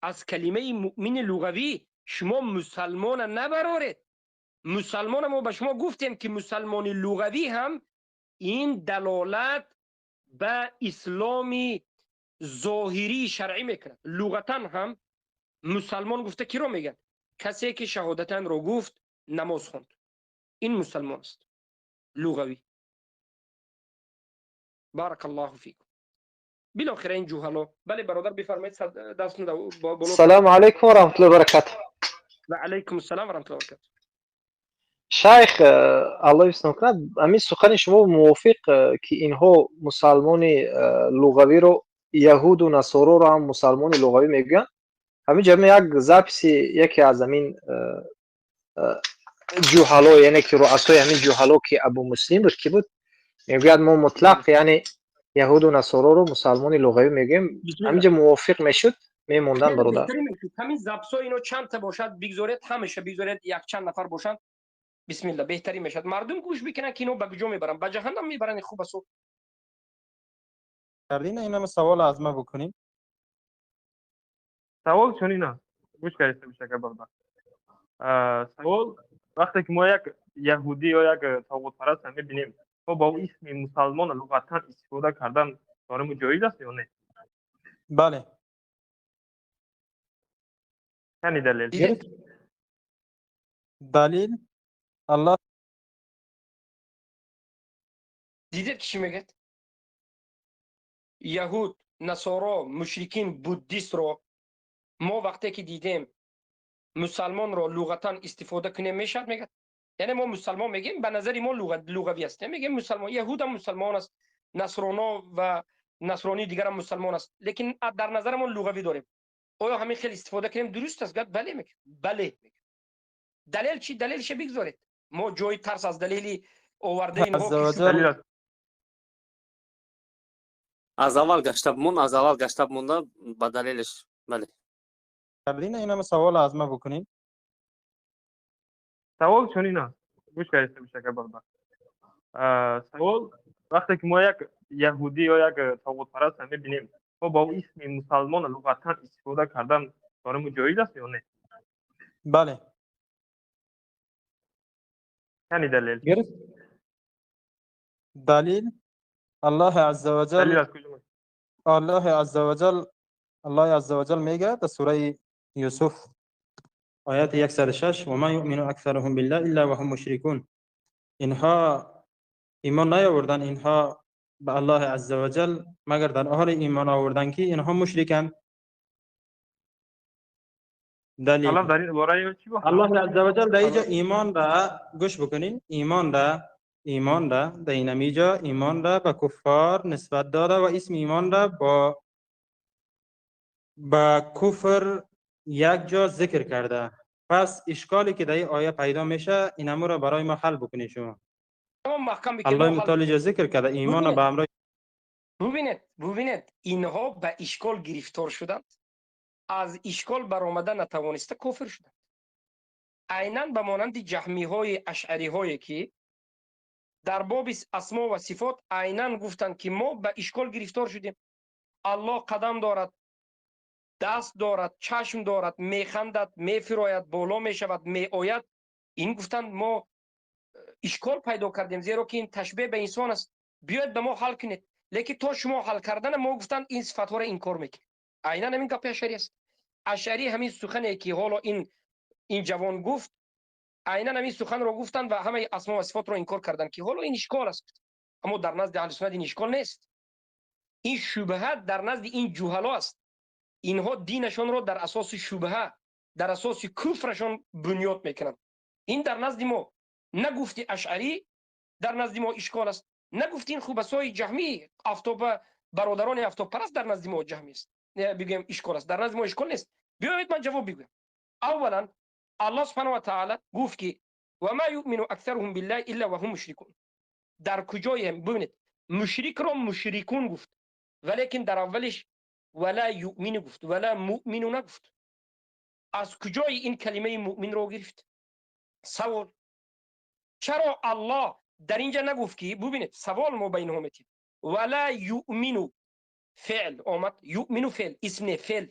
Speaker 1: аз калимаи муъмини луғавӣ шумо мусалмона набароред. Мусалмона мо ба шумо гуфтем ки мусалмони луғавӣ ҳам ин далолат ба исломи зоҳирии шаръӣ мекунад. Луғатан ҳам мусалмон гуфта киро мегӯяд? Касе ки шаҳодатанро гуфт, намоз хонд. Ин мусалмон аст луғавӣ. Баракаллоҳу фикум. Билохира ин ҷуҳало. Бале бародар бифармоед, даст боло.
Speaker 8: Салому алайкум ва раҳматуллоҳи ва баракатуҳ.
Speaker 1: Ва алайкум ассалом ва раҳматуллоҳи ва баракатуҳ.
Speaker 8: Шайх, Аллоҳ ҳифз кунад, ҳамин сухани шумо мувофиқ ки инҳо мусалмони луғавиро яҳуду насороро ҳам мусалмони луғавӣ мегӯянд. Ҳамин ҷо як записи яке аз ҳамин ҷуҳало, яъне ки руасои ҳамин ҷуҳало ки Абу Муслим буд, ки буд, мегӯяд мо мутлақ яъне яҳуду насороро мусалмони луғавӣ мегӯем. Ҳамин ҷо мувофиқ мешуд, мемонданд бародар.
Speaker 1: Ҳамин записҳо ино чандта бошад, бигзоред, ҳамеша бигзоред якчанд нафар бошанд. Бисмилла, беҳтарин мешавад. Мардум гӯш бикунанд ки ино ба куҷо мебаранд, ба ҷаҳаннам мебаранд. Хуб аст.
Speaker 10: Кардина инама савол аз ма бикунем.
Speaker 11: Савол чунин аст. Гӯш кардед бишака бародар. Савол вақте ки мо як яҳудӣ ё як тоғутпараст мебинем, мо ба ӯ исми мусалмон луғатан истифода кардан барои мо ҷоиз аст ё не?
Speaker 10: Бале.
Speaker 11: Кани далел?
Speaker 10: Далил Аллоҳ
Speaker 1: дидед ки чӣ мегӯяд? Яҳуд, насоро, мушрикин, буддистро мо вақте ки дидем мусалмонро луғатан истифода кунем мешавад, мегӯяд. Яъне мо мусалмон мегӯем, ба назари мо луғавӣ аст. Мегӯем мусалмон, яҳудам мусалмон аст, насроно ва насронии дигарам мусалмон аст, лекин дар назарамон луғавӣ дорем. Оё ҳамин хел истифода кунем дуруст аст? Гӯяд бале мегӯяд. Бале мегӯяд. Далел чӣ? Далелша бигзоред. Мо ҷои тарс аз далели овардаи инҳо
Speaker 12: аз аввал гашта бимон, аз аввал гашта бимонда ба далелаш. Бале.
Speaker 10: Кардина инама савол аз ма бикунем.
Speaker 11: Савол чунин аст. Гӯш кардед бишака бародар. Савол вақте ки мо як яҳудӣ ё як тоғутпараст мебинем, мо ба ӯ исми мусалмон луғатан истифода кардан барои мо ҷоиз аст ё не?
Speaker 10: Бале.
Speaker 11: Кани далел?
Speaker 10: Далил Аллоҳ азза ва ҷал
Speaker 11: Далил аз куҷо?
Speaker 10: Аллоҳ азза ва ҷал الله عزوجل میگه در سوره یوسف آیات 106 و ما یؤمن اکثرهم بالله الا وهم مشرکون. اینها ایمان نیاوردن، اینها به الله عزوجل مگر در حال ایمان آوردن که اینها مشرکن. دلیل
Speaker 11: الله در این باره چی گفت؟
Speaker 10: الله عزوجل در اینجا ایمان را گوش بکنین، ایمان را در اینجا ایمان را به کفار نسبت داده و اسم ایمان را با کفر یک جا ذکر کرده. پس اشکالی که در این آیه پیدا میشه اینمو را برای ما حل بکنید شما. الله متعال جا ذکر کرده ایمان را به همراه.
Speaker 1: ببینید اینها به اشکال گرفتار شدند، از اشکال برآمدن نتوانسته کفر شدند. عینا به مانند جهمی های اشعری هایی که در باب اسما و صفات عینا گفتند که ما به اشکال گرفتار شدیم. الله قدم دارد، دست دارد، چشم دارد، میخندد، میفراید، بالا میشود، میآید. این گفتند ما اشکال پیدا کردیم، زیرا که این تشبیه به انسان است، بیاید به ما حل کنید. لیکن تا شما حل کردن ما گفتند این صفات ها را انکار میکنید. عینا همین گپ اشعری است. اشعری همین سخنی که حالا این جوان گفت، عینا همین سخن را گفتند و همه اسما و صفات را انکار کردند که حالا این اشکال است. اما در نزد اهل سنت این اشکال نیست. این شبهه در نزد این جهلا است. اینها دینشان را در اساس شبهه، در اساس کفرشان بنیاد میکنند. این در نزد ما نگفتی اشعری در نزد ما اشکال است، نگفتی این خوبسای جهمی افتاب برادران افتاب پرست در نزد ما جهمی است، بگیم اشکال است. در نزد ما اشکال نیست. بیایید من جواب بگویم. اولا الله سبحانه و تعالی گفت که و ما یؤمن اکثرهم بالله الا وهم مشرکون. در کجای هم ببینید مشرک را مشرکون گفت، ولیکن در اولش ولا یؤمن گفت، ولا مؤمن نگفت. از کجای این کلمه مؤمن رو گرفت؟ سوال، چرا الله در اینجا نگفت که ببینید سوال ما بینهم میتیم ولا یؤمن فعل آمد، یؤمن فعل اسم فعل،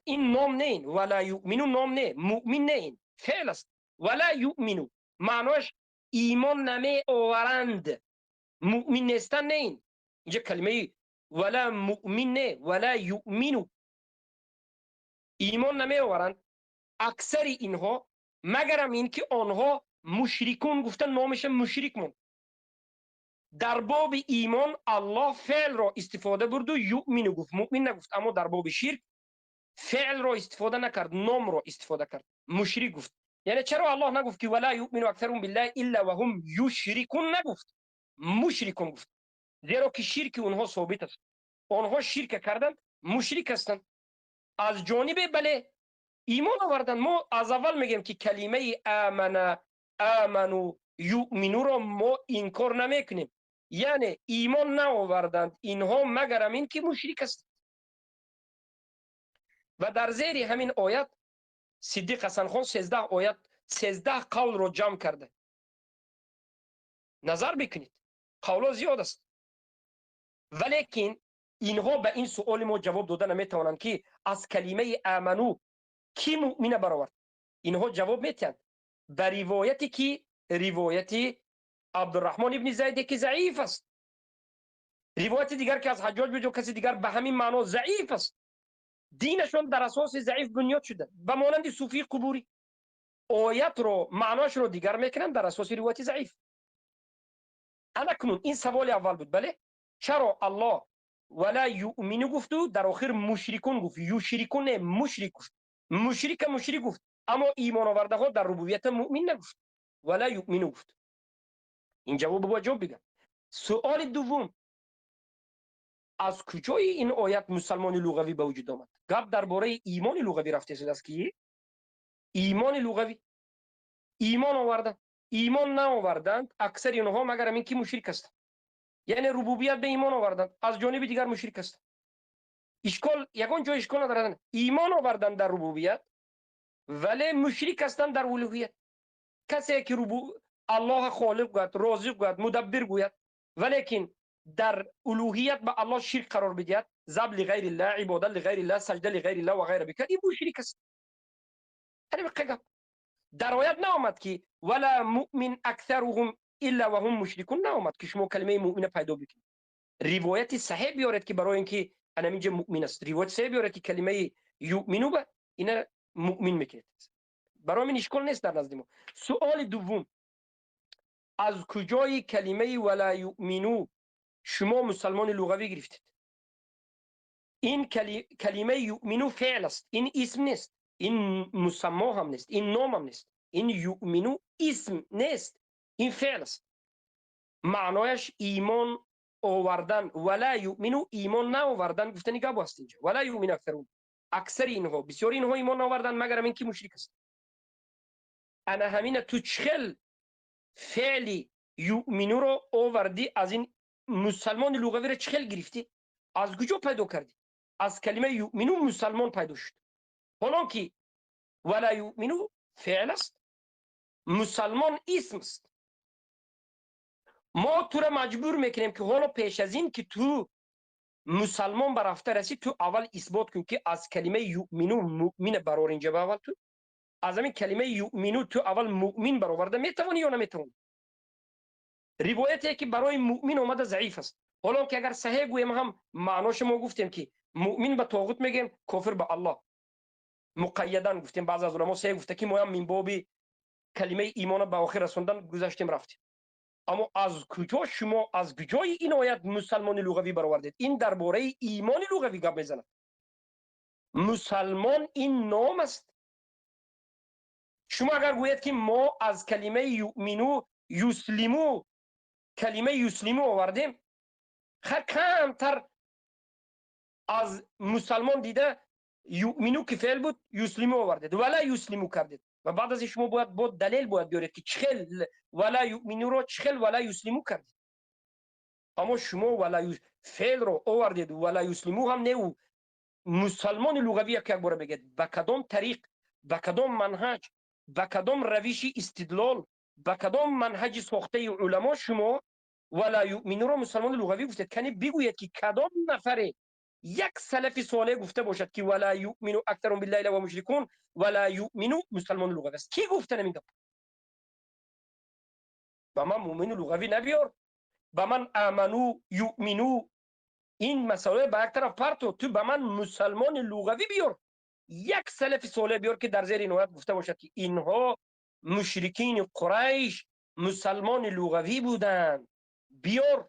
Speaker 1: این نام نه، ولا یؤمن نام نه، مؤمن نه، فعل است. ولا یؤمن معناش ایمان نمی آورند، مؤمن نیستن نه. اینجا کلمه ولا مؤمن نه، ولا یؤمن ایمان نمی آورند اکثر اینها، مگرم این که آنها مشرکون گفتن، نامش مشرک مون. در باب ایمان الله فعل را استفاده برد و یؤمن گفت، مؤمن نگفت. اما در باب شرک فعل را استفاده نکرد، نام را استفاده کرد، مشرک گفت. یعنی چرا الله نگفت که ولا یؤمن اکثرهم بالله الا وهم یشرکون؟ نگفت، مشرکون گفت، زیرا که شرک اونها ثابت است. آنها شرک کردند، مشرک هستند. از جانب بله ایمان آوردن. ما از اول میگیم که کلمه آمن، آمنو، یؤمنو را ما انکار نمیکنیم. یعنی ایمان نآوردند اینها مگرم این که مشرک هستند. و در زیر همین آیت صدیق حسن خان 13 آیت 13 قول را جمع کرده. نظر بکنید قولا زیاد است، ولیکن اینها به این سوال ما جواب داده نمیتوانند که از کلمه آمنو کی مؤمن برآورد. اینها جواب میتند به روایتی که روایتی عبدالرحمن ابن زید که ضعیف است، روایت دیگر که از حجاج بود و کسی دیگر به همین معنا ضعیف است. دینشون در اساس ضعیف بنیاد شده، به مانند صوفی قبوری آیت رو معناش رو دیگر میکنن در اساس روایت ضعیف. اکنون این سوال اول بود. بله، چرا الله ولا یؤمن گفت و در آخر مشرکون گفت؟ یشرکون مشرک گفت، مشرک مشرک گفت، اما ایمان آورده ها در ربوبیت مؤمن نگفت، ولا یؤمن گفت. این جواب با جواب بگم. سوال دوم، از کجای این آیت مسلمان لغوی به وجود آمد؟ گپ درباره ایمان لغوی رفته شده است که ایمان لغوی ایمان آوردن، ایمان نآوردند اکثر اینها مگر این که مشرک است. یعنی ربوبیت به ایمان آوردند، از جانب دیگر مشرک است. اشکال یگان جای اشکال ندارند. ایمان آوردند در ربوبیت ولی مشرک هستند در الوهیت. کسی که الله خالق گوید، رازق گوید، مدبر گوید، ولیکن در الوهیت به الله شرک قرار بدهد، ذبح لغیر الله، عبادت لغیر الله، سجده لغیر الله و غیره بکند، این مشرک است. یعنی در آیت نآمد که ولا مؤمن اکثرهم الا وهم مشرکون، نآمد که شما کلمه مؤمن پیدا بکنید. روایت صحیح بیارید که برای اینکه Ана инҷа муъмин аст. Ривоят саҳеҳ биёрад, ки калимаи юъмину ба ина муъмин мекунед. Барои мин ишкол нест дар назди мо. Суоли дуввум: аз куҷои калимаи вала юъмину шумо мусалмони луғавӣ гирифтед? Ин калимаи юъмину феъл аст, ин исм нест, ин мусаммо ҳам нест, ин ном ҳам нест. Ин юъмину исм нест, ин феъл аст. Маънояш имон овардан. Вала юъмину, имон наовардан гуфтани гап аст инҷа. Вала юъмину аксарун, аксари инҳо, бисёри инҳо имон наовардан, магарам ин ки мушрик аст. Ана ҳамина ту чхел феъли юъминуро овардӣ, аз ин мусалмони луғавиро чхел гирифтӣ, аз куҷо пайдо кардӣ? Аз калимаи юъмину мусалмон пайдо шуд, ҳолон ки вала юъмину феъл аст, мусалмон исм аст. Мо тура маҷбур мекунем, ки ҳоло пеш аз ин ки ту мусалмон ба рафта расӣ, ту аввал исбот кун, ки аз калимаи юъмину муъмина барор. Инҷа ба аввал ту аз ҳамин калимаи юъмину ту аввал муъмин бароварда метавонӣ ё наметавонӣ? Ривояте ки барои муъмин омада, заиф аст. Ҳоло ки агар саҳеҳ гӯем ҳам, маъноша мо гуфтем, ки муъмин ба тоғут мегӯем, кофир ба Аллоҳ муқайядан гуфтем. Баъзе аз уламо саҳеҳ гуфта, ки моям мин боби калимаи имона ба охир расондан гузаштем, рафтем. Аммо аз куҷо шумо, аз куҷои ин оят мусалмони луғавӣ баровардед? Ин дар бораи имони луғавӣ гап мезанад. Мусалмон ин ном аст. Шумо агар гӯед, ки мо аз калимаи юъмину юслиму, калимаи юслиму овардем, хар камтар аз мусалмон дида, юъмину ки феъл буд, юслиму овардед, вала юслиму кардед. Ва баъд аз ин шумо бояд бо далел бояд биёред, ки чӣ хел вала юъминуро чӣ хел вала юслиму кардед. Аммо шумо вала феълро овардед, вала юслиму ҳам неу мусалмони луғавӣ. Як як бора мегӯяд, ба кадом тариқ, ба кадом манҳаҷ, ба кадом равиши истидлол, ба кадом манҳаҷи сохтаи уламо шумо вала юъминуро мусалмони луғавӣ гуфтед? Кани бигӯед, ки кадом нафаре, як салафи солеҳ гуфта бошад, ки вала юъмину аксарум биллаҳи илла ва мушрикун, вала юъмину мусалмони луғавӣ аст? Кӣ гуфта ин гап? Ба ман муъмини луғавӣ набиёр, ба ман аману юъмину, ин масъала ба як тараф парто. Ту ба ман мусалмони луғавӣ биёр, як салафи солеҳ биёр, ки дар зери ин оят гуфта бошад, ки инҳо мушрикини Қурайш мусалмони луғавӣ буданд. Биёр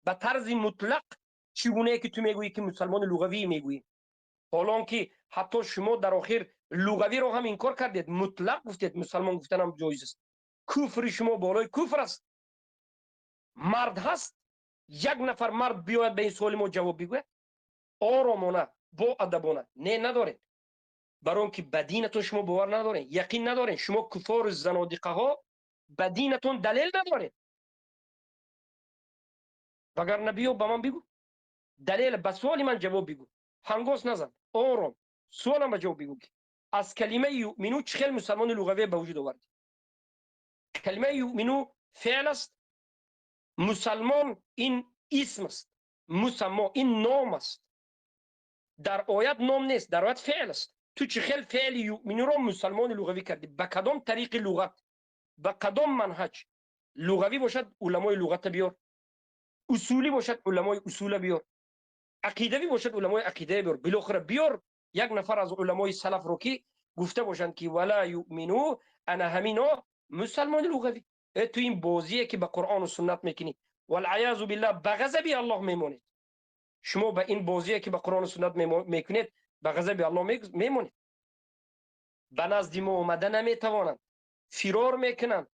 Speaker 1: ба тарзи мутлақ, чӣ гунае ки ту мегӯӣ, ки мусалмони луғавӣ мегӯӣ, ҳолон ки ҳатто шумо дар охир луғавиро ҳам инкор кардед, мутлақ гуфтед, мусалмон гуфтанам ҷоиз аст. Куфри шумо болои куфр аст. Мард ҳаст, як нафар мард биёяд, ба ин суоли мо ҷавоб бигӯяд оромона, бо адабона. Не, надоред, барои он ки ба динатон шумо бовар надоред, яқин надоред. Шумо куфору занодиқаҳо ба динатон далел надоред. Вагарна биё, ба ман бигӯ далел, ба суоли ман ҷавоб бигӯ, ҳангос назан, ором суолам ба ҷавоб бигӯ, ки аз калимаи юъмину чӣ хел мусалмони луғавие ба вуҷуд овардӣ? Калимаи юъмину феъл аст, мусалмон ин исм аст, мусаммо, ин ном аст. Дар оят ном нест, дар оят феъл аст. Ту чӣ хел феъли юъминуро мусалмони луғавӣ кардӣ? Ба кадом тариқи луғат, ба кадом манҳаҷ? Луғавӣ бошад, уламои луғата биёр, усулӣ бошад, уламои усула биёр, ақидавӣ бошад, уламои ақидая биёр. Билохира биёр як нафар аз уламои салафро, ки гуфта бошанд, ки вала юъмину ана ҳамино мусалмони луғавӣ. Э, ту ин бозие ки ба Қуръону суннат мекунӣ, валъаязу биллаҳ, ба ғазаби Аллоҳ мемонед. Шумо ба ин бозие ки ба Қуръону суннат мекунед, ба ғазаби Аллоҳ мемонед. Ба назди мо омада наметавонанд, фирор мекунанд.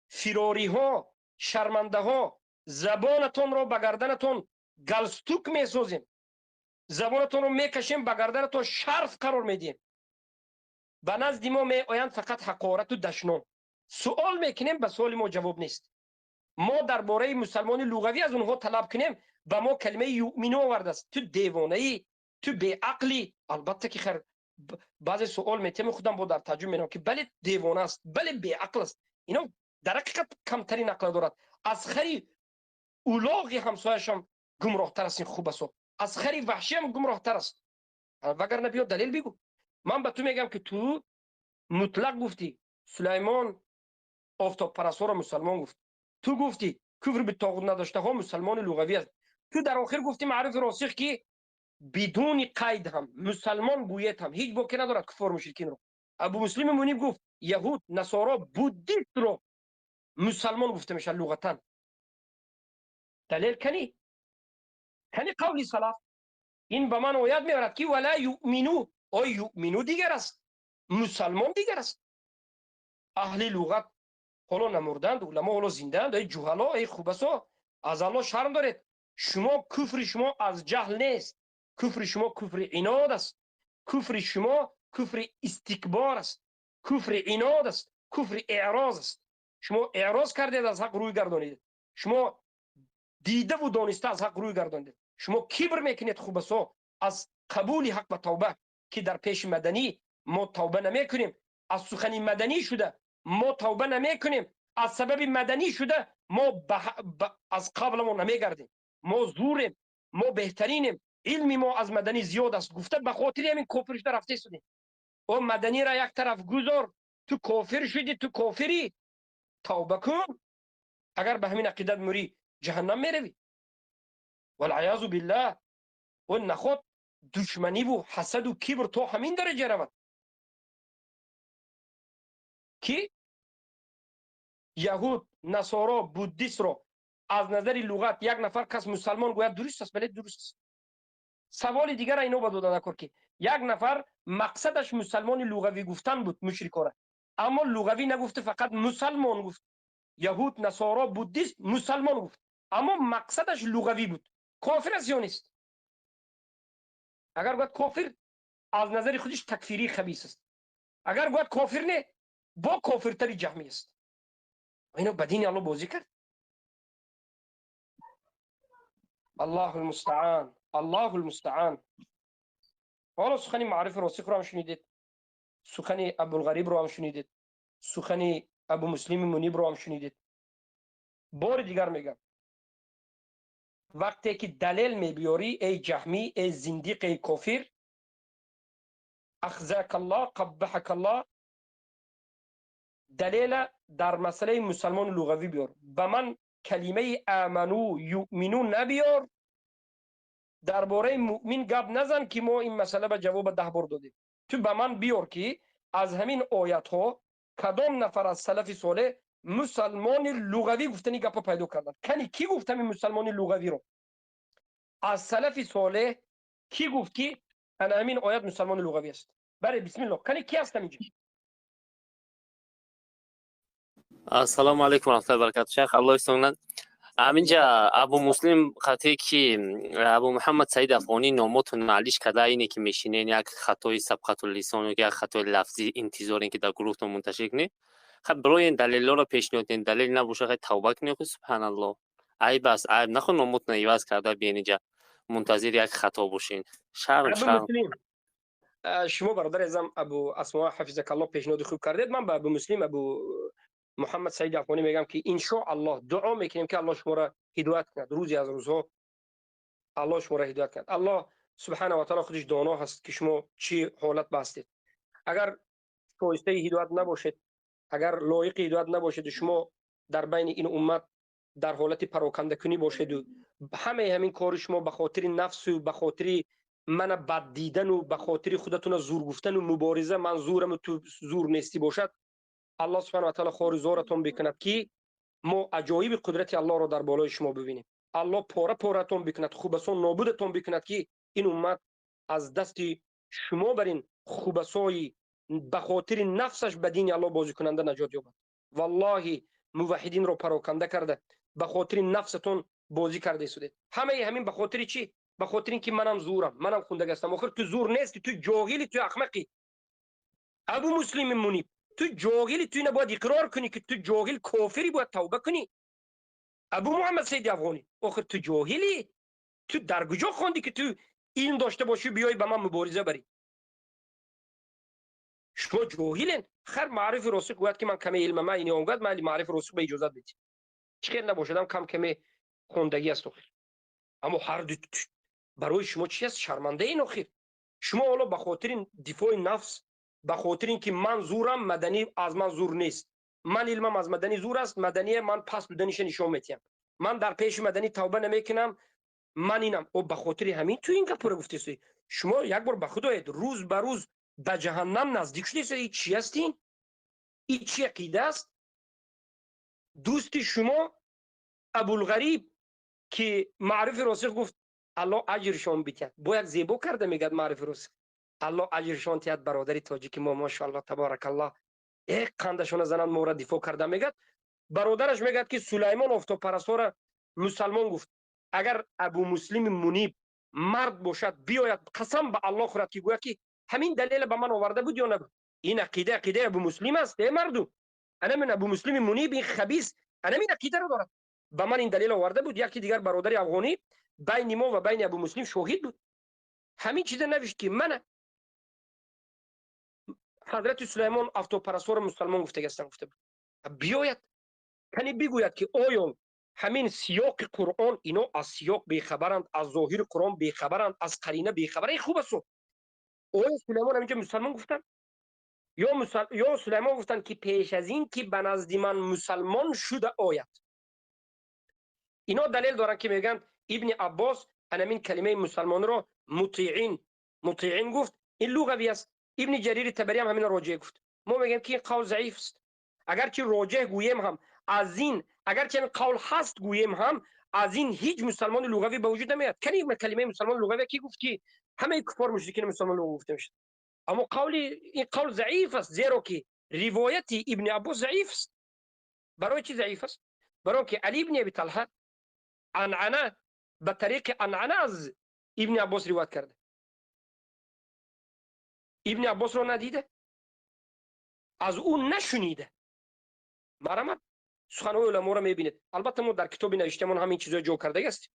Speaker 1: Фирориҳо, шармандаҳо, забонатонро ба гарданатон галстук месозем, забонатонро мекашем, ба гарданатон шарф қарор медиҳем. Ба назди мо меоянд фақат ҳақорату дашном. Суол мекунем, ба суоли мо ҷавоб нест. Мо дар бораи мусалмони луғавӣ аз онҳо талаб кунем, ба мо калимаи юъмину овардааст. Ту девонаӣ, ту беақлӣ. Албатта ки хар баъзе суол метиҳам, худам бо дар таъҷуб менам, ки бале, девона аст, бале, беақл аст. Ино дар ҳақиқат камтарин ақла дорад. Аз хари улоғи ҳамсояшам гумроҳтар аст ин хубасо, аз хари ваҳшиам гумроҳтар аст. Вагарна биё, далел бигӯ. Ман ба ту мегӯям, ки ту мутлақ гуфтӣ, Сулаймон офтобпарастҳоро мусалмон гуфт. Ту гуфтӣ, куфр би тоғут надоштаҳо мусалмони луғавӣ аст. Ту дар охир гуфтӣ, маъруфи росих, ки бидуни қайд ҳам мусалмон гӯед ҳам ҳеҷ боке надорад куффор мушрикинро. Абу Муслими Муниб гуфт яҳуд, насоро, буддистро мусалмон гуфта мешавад луғатан. Далел кани? Кани қавли салаф? Ин ба ман оят меорад ки вала юъмину, ой юъмину дигар аст, мусалмон дигар аст. Аҳли луғат ҳоло намурданд, уламо ҳоло зиндаанд. Эй ҷуҳало, эй хубасо, аз Аллоҳ шарм доред. Шумо куфри шумо аз ҷаҳл нест, куфри шумо куфри инод аст, куфри шумо куфри истикбор аст, куфри инод аст, куфри эъроз аст. Шумо эъроз кардед, аз ҳақ рӯй гардонидед. Шумо дидаву дониста аз ҳақ рӯй гардонидед. Шумо кибр мекунед хубасо аз қабули ҳақ ва тавба, ки дар пеши маданӣ мо тавба намекунем, аз сухани маданӣ шуда мо тавба намекунем, аз сабаби маданӣ шуда мо аз қабламон намегардем. Мо зурем, мо беҳтаринем, илми мо аз маданӣ зиёд аст гуфта ба хотири ҳамин кофир шуда рафта истодем. О маданиро як тараф гузор, ту кофир шудӣ, ту кофирӣ, тавба кун. Агар ба ҳамин ақидат мурӣ ҷаҳаннам меравӣ. Валъаязу биллаҳ. О наход душманиву ҳасаду кибр то ҳамин дараҷа равад ки яҳуд, насоро, буддистро аз назари луғат як нафар кас мусалмон гӯяд дуруст аст, бале дуруст аст. Саволи дигара ино ба дода накор ки як нафар мақсадаш мусалмони луғавӣ гуфтан буд мушрикора, аммо луғавӣ нагуфта, фақат мусалмон гуфт. Яҳуд, насоро, буддист мусалмон гуфт, аммо мақсадаш луғавӣ буд. Кофир аст ё нест? Агар гӯяд кофир, аз назари худиш такфирии хабис аст. Агар гӯяд кофир не, бо кофиртари ҷаҳмӣ аст. Ино ба дини Аллоҳ бозӣ кард. Аллоҳу лмустаан, Аллоҳу лмустаан. Ҳоло сухани маърифи росихро ҳам шунидед, сухани Абулғарибро ҳам шунидед, сухани Абу Муслими Мунибро ҳам шунидед. Бори дигар мегам, вақте ки далел мебиёрӣ, эй ҷаҳмӣ, эй зиндиқ, эй кофир, ахзакаллоҳ, қаббаҳакаллоҳ, далела дар масъалаи мусалмони луғавӣ биёр. Ба ман калимаи аману, юъмину набиёр. Дар бораи муъмин гап назан ки мо ин масъала ба ҷавоба 10 бор додем. Ту ба ман биёр ки аз ҳамин оятҳо кадом нафар аз салафи солеҳ мусалмони луғавӣ гуфтани гапро пайдо карданд. Кани кӣ гуфт ҳамин мусалмони луғавиро? Аз салафи солеҳ кӣ гуфт ки ана ҳамин оят мусалмони луғавӣ аст? Бале, бисмиллоҳ, кани кӣ аст ҳаминҷо?
Speaker 12: Ассалому алайкум ва раҳматуллоҳи ва баракатуҳ. Шайх, Аллоҳ ҳифз. Ҳаминҷа Абу Муслим хате ки Абу Муҳаммад Саид Афғонӣ номотон маълиш карда, ине ки мешинен як хатои сабқатул лисон ё як хатои лафзӣ интизорен ки дар гурӯҳтон мунташир кунед. Хай бироен далелҳоро пешниҳод кунед, далел набоша хай тавба кунед. Ху субҳаналлоҳ, айб аст, айб нахо номотона иваз карда биен инҷа мунтазир як хато бошен. Шарм, шарм.
Speaker 1: Шумо бародари азам Абу Асмо ҳафизакаллоҳ пешниҳоди хуб кардед. Ман ба Абу Муслим, Абу Муҳаммад Саид Афғонӣ мегам ки иншоаллоҳ дуо мекунем ки Аллоҳ шуморо ҳидоят кунад. Рӯзе аз рӯзҳо Аллоҳ шуморо ҳидоят кунад. Аллоҳ субҳана ва таъоло худиш доно ҳаст ки шумо чӣ ҳолат бастед. Агар шоистаи ҳидоят набошед, агар лоиқи ҳидоят набошед, шумо дар байни ин уммат дар ҳолати парокандакунӣ бошеду ҳамаи ҳамин кори шумо ба хотири нафсу ба хотири мана бад дидану ба хотири худатона зур гуфтану мубориза, ман зураму ту зур нестӣ бошад, Аллоҳ субҳана ва таъоло хори зоратон бикунад ки мо аҷоиби қудрати Аллоҳро дар болои шумо бибинем. Аллоҳ пора поратон бикунад, хубасон нобудатон бикунад ки ин уммат аз дасти шумо бар ин хубасои ба хотири нафсаш ба дини Аллоҳ бозикунанда наҷот ёбад. Валлоҳи муваҳҳидинро пароканда карда ба хотири нафсатон бозӣ карда истодед. Ҳамаи ҳамин ба хотири чӣ? Ба хотири ин ки манам зурам, манам хундаг ҳастам. Охир ту зур нести, ту ҷоҳили, ту аҳмақӣ. Абу Муслими Муниб, ту ҷоҳили, ту ина бояд иқрор кунӣ ки ту ҷоҳил, кофирӣ, бояд тавба кунӣ. Абу Муҳаммад Саиди Афғонӣ, охир ту ҷоҳилӣ, ту дар куҷо хондӣ ки ту илм дошта бошӣ биёй ба ман мубориза барӣ? Шумо ҷоҳилен. Хар маърифи росих гӯяд ки ман каме илмам, ман ини он гӯяд, ман маърифи росих ба иҷозат бидӣ. Чӣ хел набошадам кам каме хондагӣ аст охир. Аммо ҳар ду барои шумо чи аст? Шармандаин охир. Шумо ҳоло ба хотири дифои нафс, ба хотири ин ки ман зурам, маданӣ аз ман зур нест, ман илмам аз маданӣ зур аст, мадание ман паст буданиша нишон метиҳам, ман дар пеши маданӣ тавба намекунам. Ман инам о ба хотири ҳамин ту ин гапро гуфтесӣ. Шумо як бор ба худ оед, рӯз ба рӯз ба ҷаҳаннам наздик шудесед. И чӣ ҳастин? И чӣ ақида аст? Дӯсти шумо Абулғариб, ки Маъруфи Росих гуфт, Аллоҳ аҷршон битиҳад, бояд зебо карда мегӯяд Маъруфи Росих, Аллоҳ аҷршон тиҳад бародари тоҷики мо, машааллоҳ, таборакаллоҳ, э қандашона зананд, моро дифоъ карда мегӯяд. Бародараш мегӯяд, ки Сулаймон офтобпарастҳоро мусалмон гуфт. Агар Абу Муслими Муниб мард бошад, биёяд, қасам ба Аллоҳ хӯрад, ки гӯяд, ки ҳамин далела ба ман оварда буд ё набуд. Ин ақида ақидаи Абу Муслим аст, э мардум. Анамин Абу Муслими Муниб, ин хабис, анамин ақидаро дорад. Ба ман ин далел оварда буд. Яке дигар бародари афғонӣ байни мо ва байни Абу Муслим шоҳид буд. Ҳамин чиза навишт, ки мана ҳазрати Сулаймон офтобпарастҳоро мусалмон гуфтагастан гуфта буд. Биёяд, кани бигӯяд, ки оё ҳамин сиёқи Қуръон, ино аз сиёқ бехабаранд, аз зоҳири Қуръон бехабаранд, аз қарина бехабаранд. Ин хуб аст. Оё Сулаймон ҳаминҷо мусалмон гуфтанд ё Сулаймон гуфтанд, ки пеш аз ин ки ба назди ман мусалмон шуда ояд? Ино далел доранд, ки мегӯянд Ибни Аббос анамин калимаи мусалмонро мутиин, мутиин гуфт, ин луғавӣ аст. Ибни Ҷарири Табарӣ ҳам ҳамина роҷеъ гуфт. Мо мегӯем, ки ин қавл заиф аст. Агарчи роҷеҳ гӯем ҳам, аз ин агарчи ҳамин қавл ҳаст гӯем ҳам, аз ин ҳеҷ мусалмони луғавӣ ба вуҷуд намеояд. Кани калимаи мусалмони луғавӣ ки гуфт, ки ҳамаи куффор мушрикини мусалмон луғавӣ гуфта мешавад? Аммо қавли ин қавл заиф аст, зеро ки ривояти Ибни Аббос заиф аст. Барои чӣ заиф аст? Барои ки Али ибни Аби Талҳа анъана, ба тариқи анъана аз Ибни Аббос ривоят карда, Ибни Аббосро надида, аз ӯ нашунида. Марамат, суханҳои уламоро мебинед. Албатта, мо дар китоби навиштамон ҳамин чизҳои ҷо кардаги ҳастем,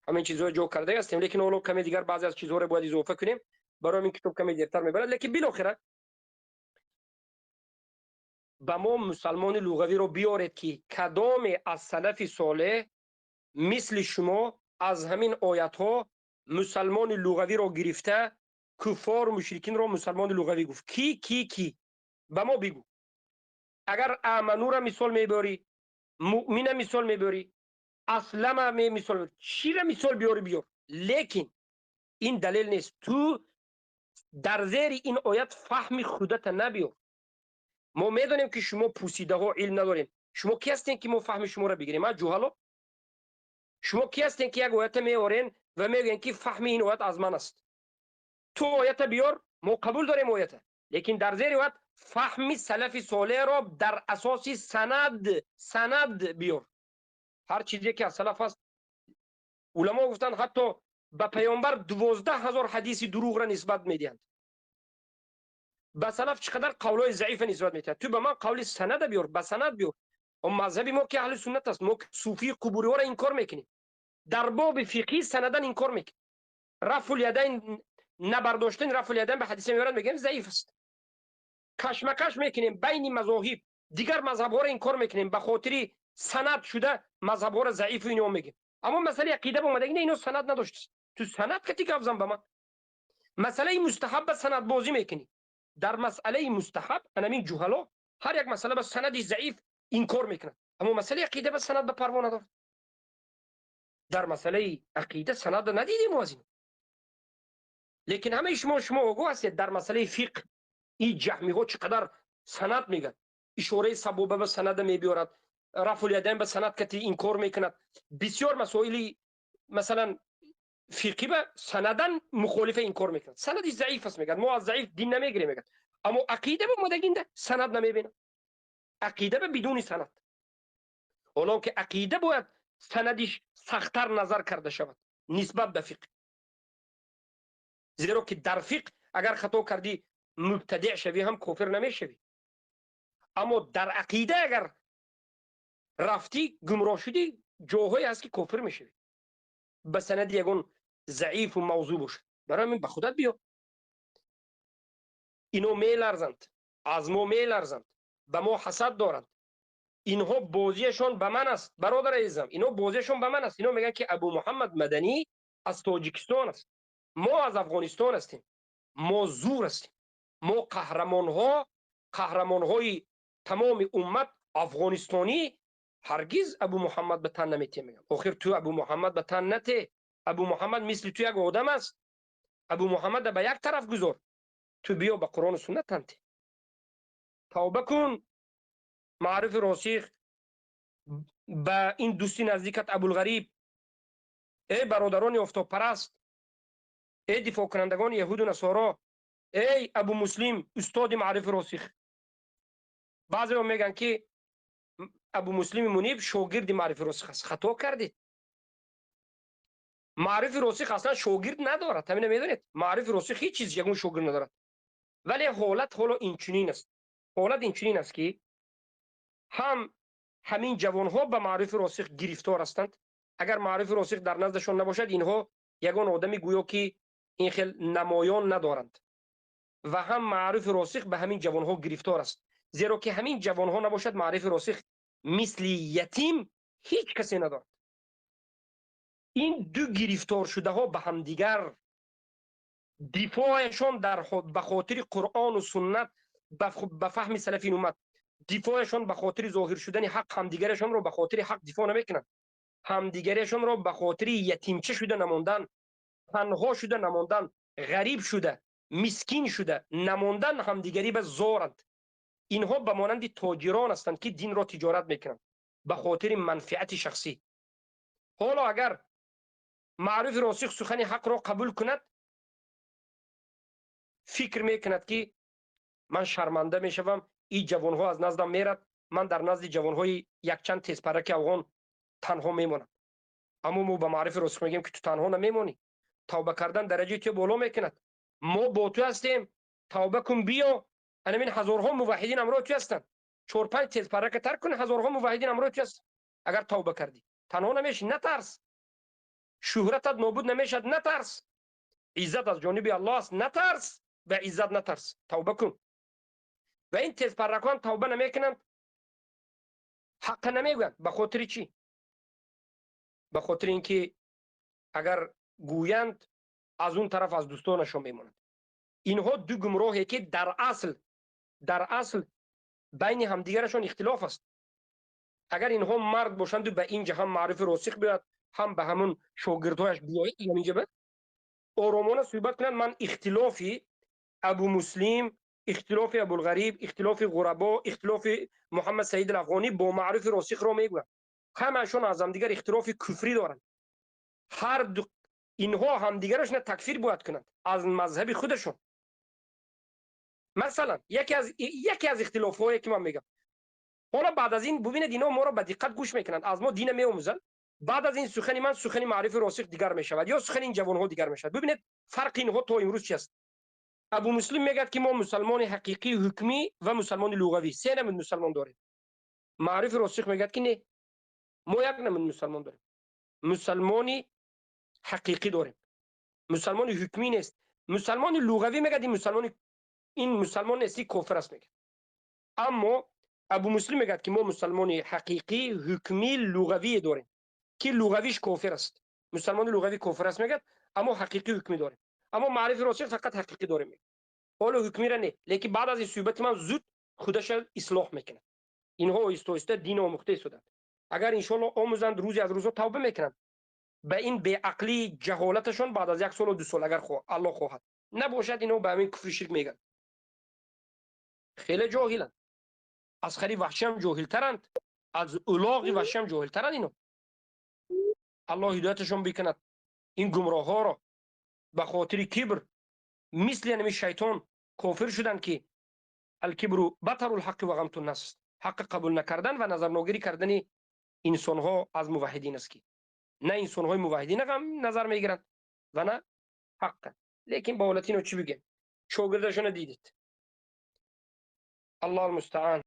Speaker 1: ҳамин чизҳои ҷо кардаги ҳастем, лекин ҳоло каме дигар баъзе аз чизҳоро бояд изофа кунем. Барои ҳамин китоб каме дертар мебарад. Лекин билохира ба мо мусалмони луғавиро биёред, ки кадоме аз салафи солеҳ мисли шумо аз ҳамин оятҳо мусалмони луғавиро гирифта, куффору мушрикинро мусалмони луғавӣ гуфт. Ки, ки, ки ба мо бигӯ. Агар аманура мисол мебиёрӣ, муъмина мисол мебиёрӣ, аслама мисол, чира мисол биёрӣ, биёр, лекин ин далел нест. Ту дар зери ин оят фаҳми худата набиёр. Мо медонем, ки шумо пӯсидаҳо илм надорем. Шумо ки ҳастем, ки мо фаҳми шуморо бигирем? А ҷуҳало, шумо ки ҳастем, ки як оята меорен ва мегӯем, ки фаҳми ин оят аз ман аст? Ту оята биёр, мо қабул дорем оята, лекин дар зери оят фаҳми салафи солеҳро дар асоси санад биёр. Ҳар чизе ки аз салаф аст, уламо гуфтанд, ҳатто ба паёмбар 12 000 ҳадиси дурӯғро нисбат медиҳанд, ба салаф чӣ қадар қавлҳои заифа нисбат медиҳанд. Ту ба ман қавли санада биёр, ба санад биёр. Мазҳаби мо ки аҳли суннат аст, мо суфии қубуриҳоро инкор мекунем, дар боби фиқҳӣ санадан инкор мекунем. Рафъул ядайн, набардоштани рафъул ядайн ба ҳадиса меорад, мегӯем заиф аст. Кашмакаш мекунем байни мазоҳиб, дигар мазҳабҳоро инкор мекунем, ба хотири санад шуда мазҳабҳоро заифу ино мегӯем. Аммо масъалаи ақида омадаги не, ино санад надоштааст. Ту санад кати гап зан ба ман. Масъалаи мустаҳаб ба санадбозӣ мекунӣ. Дар масъалаи мустаҳаб анамин ҷуҳало ҳар як масъала ба санади заиф инкор мекунад, аммо масъалаи ақида ба санад ба парво надорад. Дар масъалаи ақида санада надидем аз ин. Лекин ҳамаи шумо огоҳ ҳастед, дар масъалаи фиқҳ ин ҷаҳмиҳо чӣ қадар санад мегӯяд, ишораи сабоба ба санада мебиёрад, рафъул ядайн ба санад кати инкор мекунад. Бисёр масоили, масалан, фиқҳӣ ба санадан мухолифа инкор мекунад, санади заиф аст мегӯяд, мо аз заиф дин намегирем мегӯяд. Аммо ақида ба омадагинда санад намебинад, ақида ба бидуни санад. Ҳоло ки ақида бояд санадиш сахттар назар карда шавад нисбат ба фиқҳ, зеро ки дар фиқҳ агар хато кардӣ, мубтадиъ шавӣ ҳам, кофир намешавӣ, аммо дар ақида агар рафтӣ, гумроҳ шудӣ, ҷоҳое ҳаст, ки кофир мешавӣ ба санади ягон заифу мавзӯъ бошад. Барои ҳамин ба худат биё. Ино меларзанд, аз мо меларзанд, ба мо ҳасад доранд. Инҳо бозиашон ба ман аст, бародар азизам, ино бозиашон ба ман аст. Ино мегӯянд, ки Абу Муҳаммад Маданӣ аз Тоҷикистон аст, мо аз Афғонистон ҳастем, мо зур ҳастем, мо қаҳрамонҳо, қаҳрамонҳои тамоми уммат афғонистонӣ. Ҳаргиз Абу Муҳаммад ба тан наметиҳ, мегӯям. Охир ту Абу Муҳаммад ба тан нате. Абу Муҳаммад мисли ту як одам аст. Абу Муҳаммад ба як тараф гузор. Ту биё ба Қуръону суннат тан те. Тавба кун. Маърифи росих ба ин дӯсти наздикат Абулғариб. Эй бародарони офтобпараст, эй дифоъкунандагони яҳуду насоро, эй Абу Муслим, устоди маърифи росих. Баъзеҳо мегӯянд, ки Абу Муслими Муниб шогирди маърифи росих аст. Хато кардед. Маърифи росих аслан шогирд надорад. Ҳамина медонед? Маърифи росих ҳеҷ чиз ягон шогирд надорад. Вале ҳолат ҳоло инчунин аст. Ҳолат инчунин аст, ки ҳам ҳамин ҷавонҳо ба маърифи росих гирифтор ҳастанд. Агар маърифи росих дар наздашон набошад, инҳо ягон одами гӯё ки ин хел намоён надоранд. Ва ҳам маърифи росих ба ҳамин ҷавонҳо гирифтор аст. Зеро ки ҳамин ҷавонҳо набошад, маърифи росих мисли ятим ҳеҷ касе надорад. Ин ду гирифторшудаҳо ба ҳамдигар дифоъашон ба хотири Қуръону суннат, ба фаҳми салафи уммат, дифоъашон ба хотири зоҳир шудани ҳақ, ҳамдигарашонро ба хотири ҳақ дифоъ намекунанд. Ҳамдигарашонро ба хотири ятимча шуда намондан, танҳо шуда намондан, ғариб шуда, мискин шуда намондан, ҳамдигарӣ ба зоранд. Инҳо ба монанди тоҷирон ҳастанд, ки динро тиҷорат мекунанд ба хотири манфиати шахсӣ. Ҳоло агар маърифи росих сухани ҳақро қабул кунад, фикр мекунад, ки ман шарманда мешавам, ин ҷавонҳо аз наздам мерад, ман дар назди ҷавонҳои якчанд тезпараки афғон танҳо мемонам. Аммо мо ба маърифи росих мегӯем, ки ту танҳо намемонӣ. Тавба кардан дараҷаи ту боло мекунад. Мо бо ту ҳастем, тавба кун, биё. Ҳамин ҳазорҳо муваҳҳидин ҳамроҳи ту ҳастанд. 4-5 тезпарака тарк кун, ҳазорҳо муваҳҳидин ҳамроҳи ту ҳастанд. Агар тавба кардӣ, танҳо намешӣ, натарс. Шӯҳратат нобуд намешавад, натарс. Иззат аз ҷониби Аллоҳ аст, натарс. Ба иззат натарс, тавба кун. Ва ин тезпарракон тавба намекунанд, ҳаққа намегӯянд. Ба хотири чӣ? Ба хотири ин ки агар гӯянд, аз он тараф аз дӯстонашон мемонанд. Инҳо ду гумроҳе, ки дар асл байни ҳамдигарашон ихтилоф аст. Агар инҳо мард бошанду ба инҷа ҳам маърифи росих биёяд, ҳам ба ҳамун шогирдҳояш биёяд, инҷа ба оромона суҳбат кунанд, ман ихтилофи Абу Муслим, ихтилофи Абулғариб, ихтилофи Ғурабо, ихтилофи Муҳаммад Саид Афғонӣ бо маърифи росихро мегӯям. Ҳамаашон аз ҳамдигар ихтилофи куфрӣ доранд. Ҳар ду инҳо ҳамдигарашона такфир бояд кунанд аз мазҳаби худашон. Масалан, яке аз ихтилофҳое, ки ман мегӯям. Ҳоло баъд аз ин бубинед, инҳо моро ба диққат гӯш мекунанд, аз мо дина меомӯзанд. Баъд аз ин сухани ман сухани маърифи росих дигар мешавад ё сухани ин ҷавонҳо дигар мешавад. Бубинед фарқи инҳо то имрӯз чи аст. Абу Муслим мегӯяд, ки мо мусалмони ҳақиқӣ, ҳукмӣ ва мусалмони луғавӣ, се намуд мусалмон дорем. Маърифи росих мегӯяд, ки не, мо як намуд мусалмон дорем. Мусалмони ҳақиқӣ дорем, мусалмони ҳукмӣ нест. Мусалмони луғавӣ мегӯяд, ин мусалмон нест, ин кофир аст мегӯяд. Аммо Абу Муслим мегӯяд, ки мо мусалмони ҳақиқӣ, ҳукмӣ, луғавӣ дорем, ки луғавиш кофир аст. Мусалмони луғавӣ кофир аст мегӯяд, аммо ҳақиқӣ ҳукмӣ дорем. Аммо маърифи росих фақат ҳақиқӣ дорем мегӯяд. Ҳоло ҳукмиро не, лекин баъд аз ин суҳбати ман зуд худаша ислоҳ мекунад. Инҳо оҳиста оҳиста дин омӯхта истоданд. Агар иншоалло омӯзанд, рӯзе аз рӯзҳо тавба мекунанд. Ба ин беақлии ҷаҳолаташон баъд аз 1 солу 2 сол, агар Аллоҳ хоҳад, набошад, инҳо ба ҳамин куфри ширк мегӯянд. Хеле ҷоҳиланд. Аз хари ваҳшиам ҷоҳилтаранд, аз улоғи ваҳшиам ҷоҳилтаранд инҳо. Аллоҳ ҳидояташон бикунад ин гумроҳҳоро. Ба хотири кибр мисли ҳамин шайтон кофир шуданд, ки алкибру батарул ҳаққи ва ғамтун нас, ҳаққ қабул накардан ва назарногирӣ кардани инсонҳо аз муваҳҳидин аст, ки на инсонҳои муваҳҳидин ғам назар мегиранд ва на ҳаққа. Лекин ба ҳолати ино чӣ бигӯем? Шогирдашона дидед. Аллоҳ алмустаан.